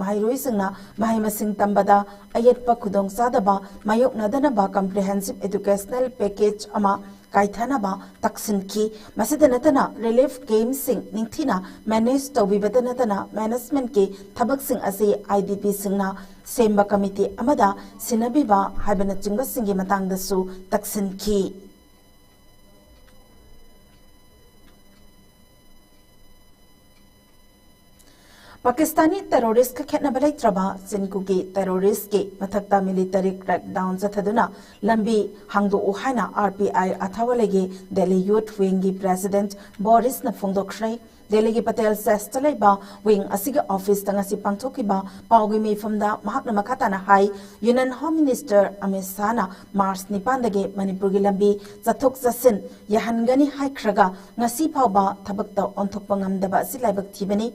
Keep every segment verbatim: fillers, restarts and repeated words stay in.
ꯃꯍꯩꯔꯣꯏꯁꯤꯡꯅ ꯃꯍꯩ ꯃꯁꯤꯡ ꯇꯝꯕꯗ ꯑꯌꯦꯠꯄ ꯈꯨꯗꯣꯡꯆꯥꯗꯕ ꯃꯥꯌꯣꯛꯅꯗꯅꯕ comprehensive educational package ꯑꯃ ꯀꯥꯏꯊꯅꯕ ꯇꯛꯁꯤꯟꯈꯤ꯫ ꯃꯁꯤꯗ ꯅꯠꯇꯅ relief campꯁꯤꯡ ꯅꯤꯡꯊꯤꯅ manage ꯇꯧꯕꯤꯕꯗ ꯅꯠꯇꯅ managementꯀꯤ ꯊꯕꯛꯁꯤꯡ ꯑꯁꯤ IDPꯁꯤꯡꯅ ꯁꯦꯝꯕ committee ꯑꯃꯗ ꯁꯤꯟꯅꯕꯤꯕ ꯍꯥꯏꯕꯅꯆꯤꯡꯕꯁꯤꯡꯒꯤ ꯃꯇꯥꯡꯗꯁꯨ ꯇꯛꯁꯤꯟꯈꯤ꯫ ꯄꯥꯀꯤꯁꯇꯥꯅꯤ terroristꯀ ꯈꯦꯠꯅꯕ ꯂꯩꯇ꯭ꯔꯕ ꯆꯤꯟ ꯀꯨꯀꯤ terroristꯀꯤ ꯃꯊꯛꯇ military crackdown ꯆꯠꯊꯗꯨꯅ ꯂꯝꯕꯤ ꯍꯥꯡꯗꯣꯛꯎ ꯍꯥꯏꯅ RPI ꯑꯊꯥꯋꯥꯂꯩꯒꯤ Delhi Youth Wingꯒꯤ president ꯕꯣꯔꯤꯁꯅ ꯐꯣꯡꯗꯣꯛꯈ꯭ꯔꯦ꯫ ꯗꯦꯜꯂꯤꯒꯤ ꯄꯇꯦꯜ ꯆꯦꯁꯇ ꯂꯩꯕ wing ꯑꯁꯤꯒꯤ officeꯇ ꯉꯁꯤ ꯄꯥꯡꯊꯣꯛꯈꯤꯕ ꯄꯥꯎꯒꯤ ꯃꯤꯐꯝꯗ ꯃꯍꯥꯛꯅ ꯃꯈꯥ ꯇꯥꯅ ꯍꯥꯏ, Union Home Minister ꯑꯃꯤꯠ ꯁꯥꯍꯅ ꯃꯥꯔꯆ ꯅꯤꯄꯥꯟꯗꯒꯤ ꯃꯅꯤꯄꯨꯔꯒꯤ ꯂꯝꯕꯤ ꯆꯠꯊꯣꯛ ꯆꯠꯁꯤꯟ ꯌꯥꯍꯟꯒꯅꯤ ꯍꯥꯏꯈ꯭ꯔꯒ ꯉꯁꯤ ꯐꯥꯎꯕ ꯊꯕꯛꯇ ꯑꯣꯟꯊꯣꯛꯄ ꯉꯝꯗꯕ ꯑꯁꯤ ꯂꯥꯏꯕꯛ ꯊꯤꯕꯅꯤ꯫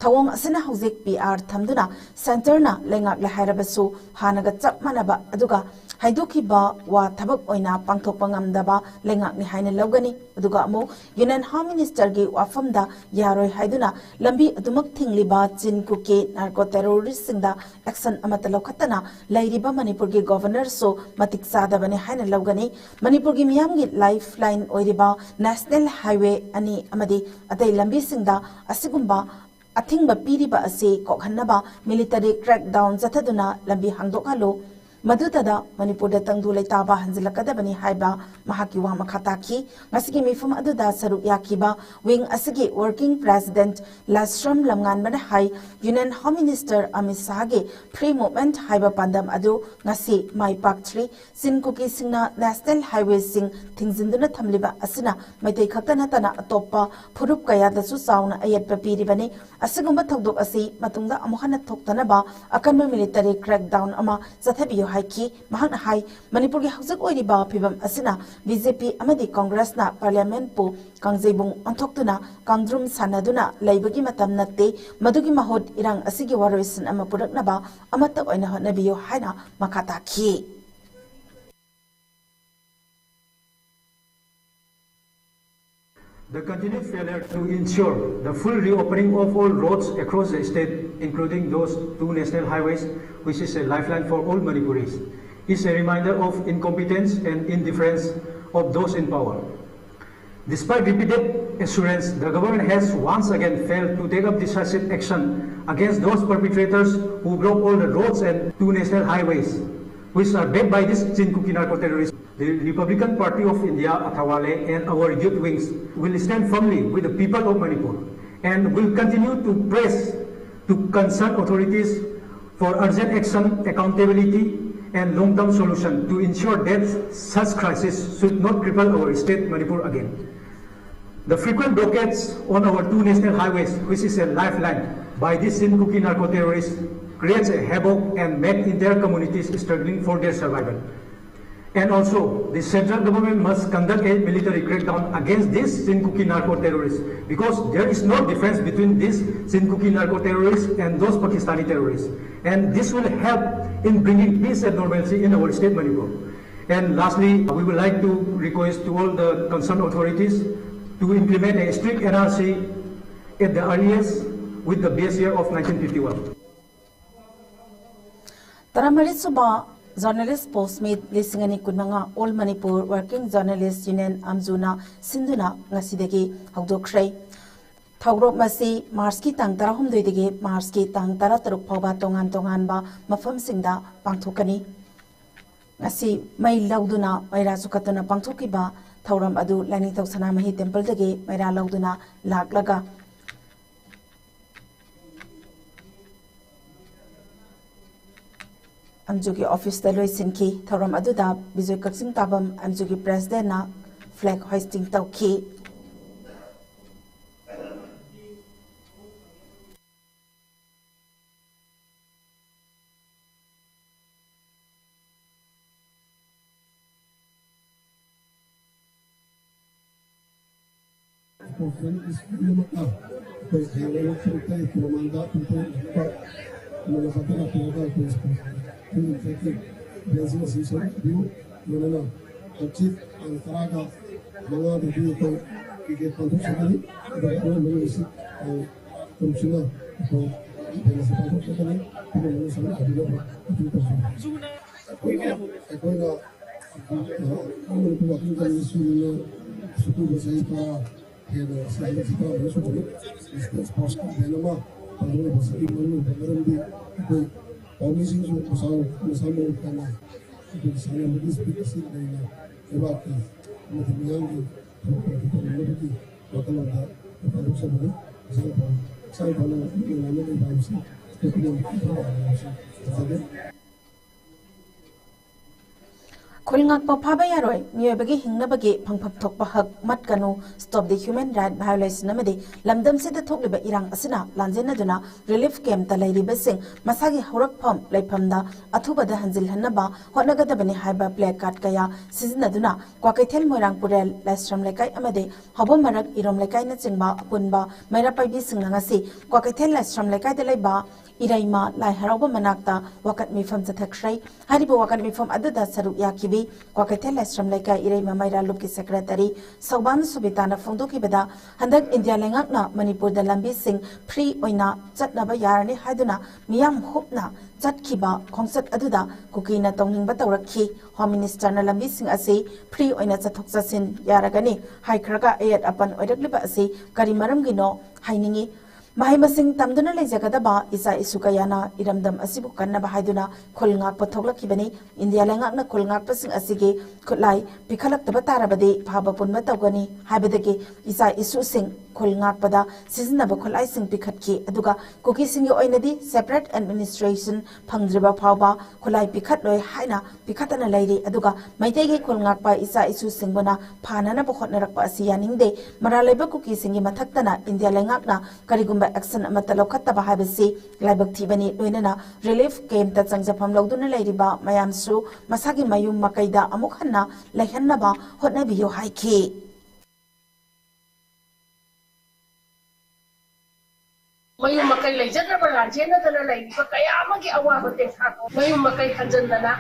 ꯊꯧꯑꯣꯡ ꯑꯁꯤꯅ ꯍꯧꯖꯤꯛ PR ꯊꯝꯗꯨꯅ centreꯅ ꯂꯩꯉꯥꯛꯂꯦ ꯍꯥꯏꯔꯕꯁꯨ ꯍꯥꯟꯅꯒ ꯆꯞ ꯃꯥꯟꯅꯕ ꯑꯗꯨꯒ ꯍꯥꯏꯗꯣꯛꯈꯤꯕ ꯋꯥ ꯊꯕꯛ ꯑꯣꯏꯅ ꯄꯥꯡꯊꯣꯛꯄ ꯉꯝꯗꯕ ꯂꯩꯉꯥꯛꯅꯤ ꯍꯥꯏꯅ ꯂꯧꯒꯅꯤ꯫ ꯑꯗꯨꯒ ꯑꯃꯨꯛ Union Home Ministerꯒꯤ ꯋꯥꯐꯝꯗ ꯌꯥꯔꯣꯏ ꯍꯥꯏꯗꯨꯅ ꯂꯝꯕꯤ ꯑꯗꯨꯃꯛ ꯊꯤꯡꯂꯤꯕ ꯆꯤꯟ ꯀꯨꯀꯤ narco terroristꯁꯤꯡꯗ action ꯑꯃꯠꯇ ꯂꯧꯈꯠꯇꯅ ꯂꯩꯔꯤꯕ ꯃꯅꯤꯄꯨꯔꯒꯤ governorꯁꯨ ꯃꯇꯤꯛ ꯆꯥꯗꯕꯅꯤ ꯍꯥꯏꯅ ꯂꯧꯒꯅꯤ꯫ ꯃꯅꯤꯄꯨꯔꯒꯤ ꯃꯤꯌꯥꯝꯒꯤ lifeline ꯑꯣꯏꯔꯤꯕ national highway ꯑꯅꯤ ꯑꯃꯗꯤ ꯑꯇꯩ ꯂꯝꯕꯤꯁꯤꯡꯗ ꯑꯁꯤꯒꯨꯝꯕ ꯑꯊꯤꯡꯕ ꯄꯤꯔꯤꯕ ꯑꯁꯤ ꯀꯣꯛꯍꯟꯅꯕ military crackdown ꯆꯠꯊꯗꯨꯅ ꯂꯝꯕꯤ ꯍꯥꯡꯗꯣꯛꯍꯜꯂꯨ꯫ ꯃꯗꯨꯇꯗ ꯃꯅꯤꯄꯨꯔꯗ ꯇꯪꯗꯨ ꯂꯩꯇꯥꯕ ꯍꯟꯖꯤꯜꯂꯛꯀꯗꯕꯅꯤ ꯍꯥꯏꯕ ꯃꯍꯥꯛꯀꯤ ꯋꯥ ꯃꯈꯥ ꯇꯥꯈꯤ꯫ ꯉꯁꯤꯒꯤ ꯃꯤꯐꯝ ꯑꯗꯨꯗ ꯁꯔꯨꯛ ꯌꯥꯈꯤꯕ wing ꯑꯁꯤꯒꯤ working president ꯂꯥꯏꯁ꯭ꯔꯝ ꯂꯝꯉꯥꯟꯕꯅ ꯍꯥꯏ, Union Home Minister Amit ꯁꯥꯍꯒꯤ free movement ꯍꯥꯏꯕ ꯄꯥꯟꯗꯝ ꯑꯗꯨ ꯉꯁꯤ ꯃꯥꯏ ꯄꯥꯛꯇ꯭ꯔꯤ꯫ ꯆꯤꯟ ꯀꯨꯀꯤꯁꯤꯡꯅ national highwayꯁꯤꯡ ꯊꯤꯡꯖꯤꯟꯗꯨꯅ ꯊꯝꯂꯤꯕ ꯑꯁꯤꯅ ꯃꯩꯇꯩ ꯈꯛꯇ ꯅꯠꯇꯅ ꯑꯇꯣꯞꯄ ꯐꯨꯔꯨꯞ ꯀꯌꯥꯗꯁꯨ ꯆꯥꯎꯅ ꯑꯌꯦꯠꯄ ꯄꯤꯔꯤꯕꯅꯤ꯫ ꯑꯁꯤꯒꯨꯝꯕ ꯊꯧꯗꯣꯛ ꯑꯁꯤ ꯃꯇꯨꯡꯗ ꯑꯃꯨꯛ ꯍꯟꯅ ꯊꯣꯛꯇꯅꯕ ꯑꯀꯟꯕ military crackdown ꯑꯃ ꯆꯠꯊꯕꯤꯌꯨ ꯍꯥꯏꯈꯤ꯫ ꯃꯍꯥꯛꯅ ꯍꯥꯏ, ꯃꯅꯤꯄꯨꯔꯒꯤ ꯍꯧꯖꯤꯛ ꯑꯣꯏꯔꯤꯕ ꯐꯤꯕꯝ ꯑꯁꯤꯅ BJP ꯑꯃꯗꯤ Congressꯅ parliamentꯄꯨ ꯀꯥꯡꯖꯩꯕꯨꯡ ꯑꯣꯟꯊꯣꯛꯇꯨꯅ ꯀꯥꯡꯗ꯭ꯔꯨꯝ ꯁꯥꯟꯅꯗꯨꯅ ꯂꯩꯕꯒꯤ ꯃꯇꯝ ꯅꯠꯇꯦ꯫ ꯃꯗꯨꯒꯤ ꯃꯍꯨꯠ ꯏꯔꯥꯡ ꯑꯁꯤꯒꯤ ꯋꯥꯔꯣꯏꯁꯤꯟ ꯑꯃ ꯄꯨꯔꯛꯅꯕ ꯑꯃꯠꯇ ꯑꯣꯏꯅ ꯍꯣꯠꯅꯕꯤꯌꯨ ꯍꯥꯏꯅ ꯃꯈꯥ ꯇꯥꯈꯤ꯫ The continued failure to ensure the full reopening of all roads across the state, including those two national highways, which is a lifeline for all Manipuris, is a reminder of incompetence and indifference of those in power. Despite repeated assurance, the government has once again failed to take up decisive action against those perpetrators who block all the roads and two national highways, which are backed by this Chin Kuki narco terrorists. The Republican Party of India, Athawale, and our youth wings will stand firmly with the people of Manipur and will continue to press to concerned authorities for urgent action, accountability, and long-term solution to ensure that such crisis should not cripple our state Manipur again. The frequent blockades on our two national highways, which is a lifeline, by these Chin Kuki narco terrorists creates a havoc and make entire communities struggling for their survival. And also, the central government must conduct a military crackdown against these Chin Kuki narco terrorists, because there is no difference between these Chin Kuki narco terrorists and those Pakistani terrorists. And this will help in bringing peace and normalcy in our state Manipur. And lastly, we would like to request to all the concerned authorities to implement a strict N R C at the earliest with the base year of nineteen fifty-one. ꯇꯔꯥꯃꯔꯤꯁꯨꯕ Journalist Post Meet ꯂꯤꯁꯤꯡ ꯑꯅꯤ ꯀꯨꯟꯃꯉꯥ All Manipur Working Journalist Union, ꯑꯝꯖꯨꯅ ꯁꯤꯟꯗꯨꯅ ꯉꯁꯤꯗꯒꯤ ꯍꯧꯗꯣꯛꯈ꯭ꯔꯦ꯫ ꯊꯧꯔꯝ ꯑꯁꯤ ꯃꯥꯔꯆꯀꯤ ꯇꯥꯡ ꯇꯔꯥꯍꯨꯝꯗꯣꯏꯗꯒꯤ ꯃꯥꯔꯆꯀꯤ ꯇꯥꯡ ꯇꯔꯥꯇꯔꯨꯛ ꯐꯥꯎꯕ ꯇꯣꯉꯥꯟ ꯇꯣꯉꯥꯟꯕ ꯃꯐꯝꯁꯤꯡꯗ ꯄꯥꯡꯊꯣꯛꯀꯅꯤ꯫ ꯉꯁꯤ ꯃꯩ ꯂꯧꯗꯨꯅ ꯃꯩꯔꯥ ꯆꯨꯈꯠꯇꯨꯅ ꯄꯥꯡꯊꯣꯛꯈꯤꯕ ꯊꯧꯔꯝ ꯑꯗꯨ ꯂꯥꯏꯅꯤꯡꯊꯧ ꯁꯅꯥꯃꯍꯤ ꯇꯦꯝꯄꯜꯗꯒꯤ ꯃꯩꯔꯥ ꯂꯧꯗꯨꯅ ꯂꯥꯛꯂꯒ ꯑꯦꯝꯖꯨꯒꯤ ꯑꯣꯐꯤꯁꯇ ꯂꯣꯏꯁꯤꯟꯈꯤ꯫ ꯊꯧꯔꯝ ꯑꯗꯨꯗ ꯕꯤꯖꯣꯏ ꯀꯛꯆꯤꯡ ꯇꯥꯕꯝ ꯑꯦꯝꯖꯨꯒꯤ ꯄ꯭ꯔꯦꯁꯤꯗꯦꯟꯅ ꯐ꯭ꯂꯦꯒ ꯍꯣꯏꯁꯇꯤꯡ ꯇꯧꯈꯤ꯫ ꯄ꯭ꯔꯣꯐꯦꯁꯅꯦꯜ ꯏꯁꯀꯨꯜ ꯑꯃ ꯑꯩꯈꯣꯏ ꯍꯌꯦꯡ ꯄꯨꯡ ꯇꯔꯦꯠꯀꯤ ꯃꯃꯥꯡꯗ ꯄꯨꯡ ꯇꯔꯦꯠ ꯃꯤꯅꯠ ꯃꯉꯥ ꯄꯤꯔꯒ ꯑꯩꯈꯣꯏ ꯁ꯭ꯀꯨꯜ ꯐꯤꯜꯗ ꯒ꯭ꯔꯦꯖꯨꯑꯦꯁꯟ ꯁꯔꯨꯛ ꯑꯗꯨ ꯂꯣꯏꯅꯅ ꯍꯪꯆꯤꯠ ꯇꯥꯡ ꯇꯔꯥꯒ ꯃꯉꯥꯗꯒꯤ ꯑꯩꯈꯣꯏ ꯀ꯭ꯔꯤꯀꯦꯠ ꯄꯥꯡꯊꯣꯛꯆꯒꯅꯤ꯫ ꯑꯗꯨꯒ ꯑꯔꯣꯏꯕ ꯅꯨꯃꯤꯠꯁꯤ, ꯑ, ꯇꯔꯨꯛꯁꯤꯅ ꯑꯩꯈꯣꯏ ꯏꯚꯦꯟ ꯑꯁꯤ ꯄꯥꯡꯊꯣꯛꯆꯒꯅꯤ꯫ ꯄꯨꯝꯅꯃꯛꯅ ꯁꯔꯨꯛ ꯌꯥꯕꯤꯅꯕ ꯑꯄꯤꯜ ꯇꯧꯖꯔꯤ꯫ ꯑꯩꯈꯣꯏꯅ, ꯑꯩꯈꯣꯏꯅ, ꯑ, ꯃꯅꯤꯄꯨꯔ ꯋꯥꯀꯤꯡ ꯀꯃꯤꯇꯤꯅ ꯁꯨꯇꯤꯕ ꯆꯍꯤ ꯇꯔꯥ ꯍꯦꯟꯅ ꯁꯤꯖꯤꯟꯅꯈꯤꯕ ꯑꯃꯁꯨꯡ ꯏꯁꯄꯣꯔꯠꯁꯀꯤ ꯏꯚꯦꯟ ꯑꯃ ꯄꯥꯡꯊꯣꯛꯂꯤꯕꯁꯤꯒꯤ ꯃꯔꯨꯑꯣꯏꯕ ꯃꯔꯝꯗꯤ ꯑꯩꯈꯣꯏ ꯄꯥꯎꯃꯤꯁꯤꯡꯁꯨ ꯃꯁꯥ, ꯃꯁꯥ ꯃꯎ ꯐꯅ ꯑꯩꯈꯣꯏꯒꯤ ꯁꯥꯟꯅꯕꯒꯤ ꯁ꯭ꯄꯤꯔꯤꯠ ꯑꯁꯤ ꯂꯩꯅ ꯂꯩꯕꯥꯛꯀꯤ ꯑꯃꯗꯤ ꯃꯤꯌꯥꯝꯒꯤ ꯊꯕꯛ ꯇꯧꯅꯕꯒꯤ ꯋꯥꯈꯜꯂꯣꯟꯗ ꯄꯥꯡꯊꯣꯛꯆꯕꯅꯤ꯫ ꯃꯁꯥ ꯐ-, ꯍꯛꯆꯥꯡ ꯐꯅ ꯃꯤꯠ ꯅꯨꯡꯉꯥꯏꯅ ꯂꯩꯕ ꯍꯥꯏꯕꯁꯤ ꯑꯩꯈꯣꯏ ꯈꯨꯗꯤꯡꯃꯛꯀꯤ ꯊꯕꯛ ꯑꯃꯅꯤ ꯍꯥꯏꯕꯁꯤ ꯊꯝꯖꯒꯦ꯫ ꯈꯨꯜ ꯉꯥꯛꯄ ꯐꯥꯕ ꯌꯥꯔꯣꯏ, ꯃꯤꯑꯣꯏꯕꯒꯤ ꯍꯤꯡꯅꯕꯒꯤ ꯐꯪꯐꯝ ꯊꯣꯛꯄ ꯍꯛ ꯃꯠꯀꯅꯨ, Stop the Human Right Violation ꯑꯃꯗꯤ ꯂꯝꯗꯝꯁꯤꯗ ꯊꯣꯛꯂꯤꯕ ꯏꯔꯥꯡ ꯑꯁꯤꯅ ꯂꯥꯟꯖꯦꯟꯅꯗꯨꯅ ꯔꯤꯂꯤꯐ ꯀꯦꯝꯞꯇ ꯂꯩꯔꯤꯕꯁꯤꯡ ꯃꯁꯥꯒꯤ ꯍꯧꯔꯛꯐꯝ ꯂꯩꯐꯝꯗ ꯑꯊꯨꯕꯗ ꯍꯟꯖꯤꯜꯍꯟꯅꯕ ꯍꯣꯠꯅꯒꯗꯕꯅꯤ ꯍꯥꯏꯕ ꯄ꯭ꯂꯦ ꯀꯥꯔꯗ ꯀꯌꯥ ꯁꯤꯖꯤꯟꯅꯗꯨꯅ ꯀ꯭ꯋꯥꯀꯩꯊꯦꯜ ꯃꯣꯏꯔꯥꯡ ꯄꯨꯔꯦꯜ ꯂꯥꯏꯁ꯭ꯔꯝ ꯂꯩꯀꯥꯏ ꯑꯃꯗꯤ ꯍꯧꯕꯝ ꯃꯔꯛ ꯏꯔꯣꯝ ꯂꯩꯀꯥꯏꯅꯆꯤꯡꯕ ꯑꯄꯨꯟꯕ ꯃꯩꯔꯥ ꯄꯥꯏꯕꯤꯁꯤꯡꯅ ꯉꯁꯤ ꯀ꯭ꯋꯥꯀꯩꯊꯦꯜ ꯂꯥꯏꯁ꯭ꯔꯝ ꯂꯩꯀꯥꯏꯗ ꯂꯩꯕ ꯏꯔꯩꯃ ꯂꯥꯏ ꯍꯔꯥꯎꯕ ꯃꯅꯥꯛꯇ ꯋꯥꯀꯠ ꯃꯤꯐꯝ ꯆꯠꯊꯈ꯭ꯔꯦ꯫ ꯍꯥꯏꯔꯤꯕ ꯋꯥꯀꯠ ꯃꯤꯐꯝ ꯑꯗꯨꯗ ꯁꯔꯨꯛ ꯌꯥꯈꯤꯕꯤ ꯀ꯭ꯋꯥꯀꯩꯊꯦꯜ ꯂꯥꯏꯁ꯭ꯔꯝ ꯂꯩꯀꯥꯏ ꯏꯔꯩꯃ ꯃꯩꯔꯥ ꯂꯨꯞꯀꯤ ꯁꯦꯀ꯭ꯔꯦꯇꯔꯤ ꯁꯧꯕꯥꯝ ꯁꯨꯕꯤꯇꯥꯅ ꯐꯣꯡꯗꯣꯛꯈꯤꯕꯗ, ꯍꯟꯗꯛ ꯏꯟꯗꯤꯌꯥ ꯂꯩꯉꯥꯛꯅ ꯃꯅꯤꯄꯨꯔꯗ ꯂꯝꯕꯤꯁꯤꯡ ꯐ꯭ꯔꯤ ꯑꯣꯏꯅ ꯆꯠꯅꯕ ꯌꯥꯔꯅꯤ ꯍꯥꯏꯗꯨꯅ ꯃꯤꯌꯥꯝ ꯍꯨꯞꯅ ꯆꯠꯈꯤꯕ ꯈꯣꯡꯆꯠ ꯑꯗꯨꯗ ꯀꯨꯀꯤꯅ ꯇꯧꯅꯤꯡꯕ ꯇꯧꯔꯛꯈꯤ꯫ ꯍꯣꯝ ꯃꯤꯅꯤꯁꯇꯔꯅ ꯂꯝꯕꯤꯁꯤꯡ ꯑꯁꯤ ꯐ꯭ꯔꯤ ꯑꯣꯏꯅ ꯆꯠꯊꯣꯛ ꯆꯠꯁꯤꯟ ꯌꯥꯔꯒꯅꯤ ꯍꯥꯏꯈ꯭ꯔꯒ ꯑꯌꯦꯠ ꯑꯄꯟ ꯑꯣꯏꯔꯛꯂꯤꯕ ꯑꯁꯤ ꯀꯔꯤ ꯃꯔꯝꯒꯤꯅꯣ ꯍꯥꯏꯅꯤꯡꯏ꯫ ꯃꯍꯩ ꯃꯁꯤꯡ ꯇꯝꯗꯨꯅ ꯂꯩꯖꯒꯗꯕ ꯏꯆꯥ ꯏꯁꯨ ꯀꯌꯥꯅ ꯏꯔꯝꯗꯝ ꯑꯁꯤꯕꯨ ꯀꯟꯅꯕ ꯍꯥꯏꯗꯨꯅ ꯈꯨꯜ ꯉꯥꯛꯄ ꯊꯣꯛꯂꯛꯈꯤꯕꯅꯤ꯫ ꯏꯟꯗꯤꯌꯥ ꯂꯩꯉꯥꯛꯅ ꯈꯨꯜ ꯉꯥꯛꯄꯁꯤꯡ ꯑꯁꯤꯒꯤ ꯈꯨꯠꯂꯥꯏ ꯄꯤꯈꯠꯂꯛꯇꯕ ꯇꯥꯔꯕꯗꯤ ꯐꯥꯕ ꯄꯨꯟꯕ ꯇꯧꯒꯅꯤ ꯍꯥꯏꯕꯗꯒꯤ ꯏꯆꯥ ꯏꯁꯨꯁꯤꯡ ꯈꯨꯜ ꯉꯥꯛꯄꯗ ꯁꯤꯖꯤꯟꯅꯕ ꯈꯨꯠꯂꯥꯏꯁꯤꯡ ꯄꯤꯈꯠꯈꯤ꯫ ꯑꯗꯨꯒ ꯀꯨꯀꯤꯁꯤꯡꯒꯤ ꯑꯣꯏꯅꯗꯤ ꯁꯦꯄꯔꯦꯠ ꯑꯦꯗꯃꯤꯅꯤꯁꯇ꯭ꯔꯦꯁꯟ ꯐꯪꯗ꯭ꯔꯤꯕ ꯐꯥꯎꯕ ꯈꯨꯠꯂꯥꯏ ꯄꯤꯈꯠꯂꯣꯏ ꯍꯥꯏꯅ ꯄꯤꯈꯠꯇꯅ ꯂꯩꯔꯤ꯫ ꯑꯗꯨꯒ ꯃꯩꯇꯩꯒꯤ ꯈꯨꯜ ꯉꯥꯛꯄ ꯏꯆꯥ ꯏꯁꯨꯁꯤꯡꯕꯨꯅ ꯐꯥꯅꯅꯕ ꯍꯣꯠꯅꯔꯛꯄ ꯑꯁꯤ ꯌꯥꯅꯤꯡꯗꯦ꯫ ꯃꯔꯥꯜ ꯂꯩꯕ ꯀꯨꯀꯤꯁꯤꯡꯒꯤ ꯃꯊꯛꯇꯅ ꯏꯟꯗꯤꯌꯥ ꯂꯩꯉꯥꯛꯅ ꯀꯔꯤꯒꯨꯝꯕ ꯑꯦꯛꯁꯟ ꯑꯃꯠꯇ ꯂꯧꯈꯠꯇꯕ ꯍꯥꯏꯕꯁꯤ ꯂꯥꯏꯕꯛ ꯊꯤꯕꯅꯤ꯫ ꯂꯣꯏꯅꯅ ꯔꯤꯂꯤꯐ ꯀꯦꯝꯞꯇ ꯆꯪꯖꯐꯝ ꯂꯧꯗꯨꯅ ꯂꯩꯔꯤꯕ ꯃꯌꯥꯝꯁꯨ ꯃꯁꯥꯒꯤ ꯃꯌꯨꯝ ꯃꯀꯩꯗ ꯑꯃꯨꯛ ꯍꯟꯅ ꯂꯩꯍꯟꯅꯕ ꯍꯣꯠꯅꯕꯤꯌꯨ ꯍꯥꯏꯈꯤ꯫ ꯃꯌꯨꯝ ꯃꯀꯩ ꯂꯩꯖꯗ꯭ꯔꯕ ꯂꯥꯟꯖꯦꯟꯅꯗꯅ ꯂꯩꯔꯤꯕ ꯀꯌꯥ ꯑꯃꯒꯤ ꯑꯋꯥꯕ ꯇꯦꯡꯊꯥ ꯃꯌꯨꯝ ꯃꯀꯩ ꯍꯟꯖꯟꯗꯅ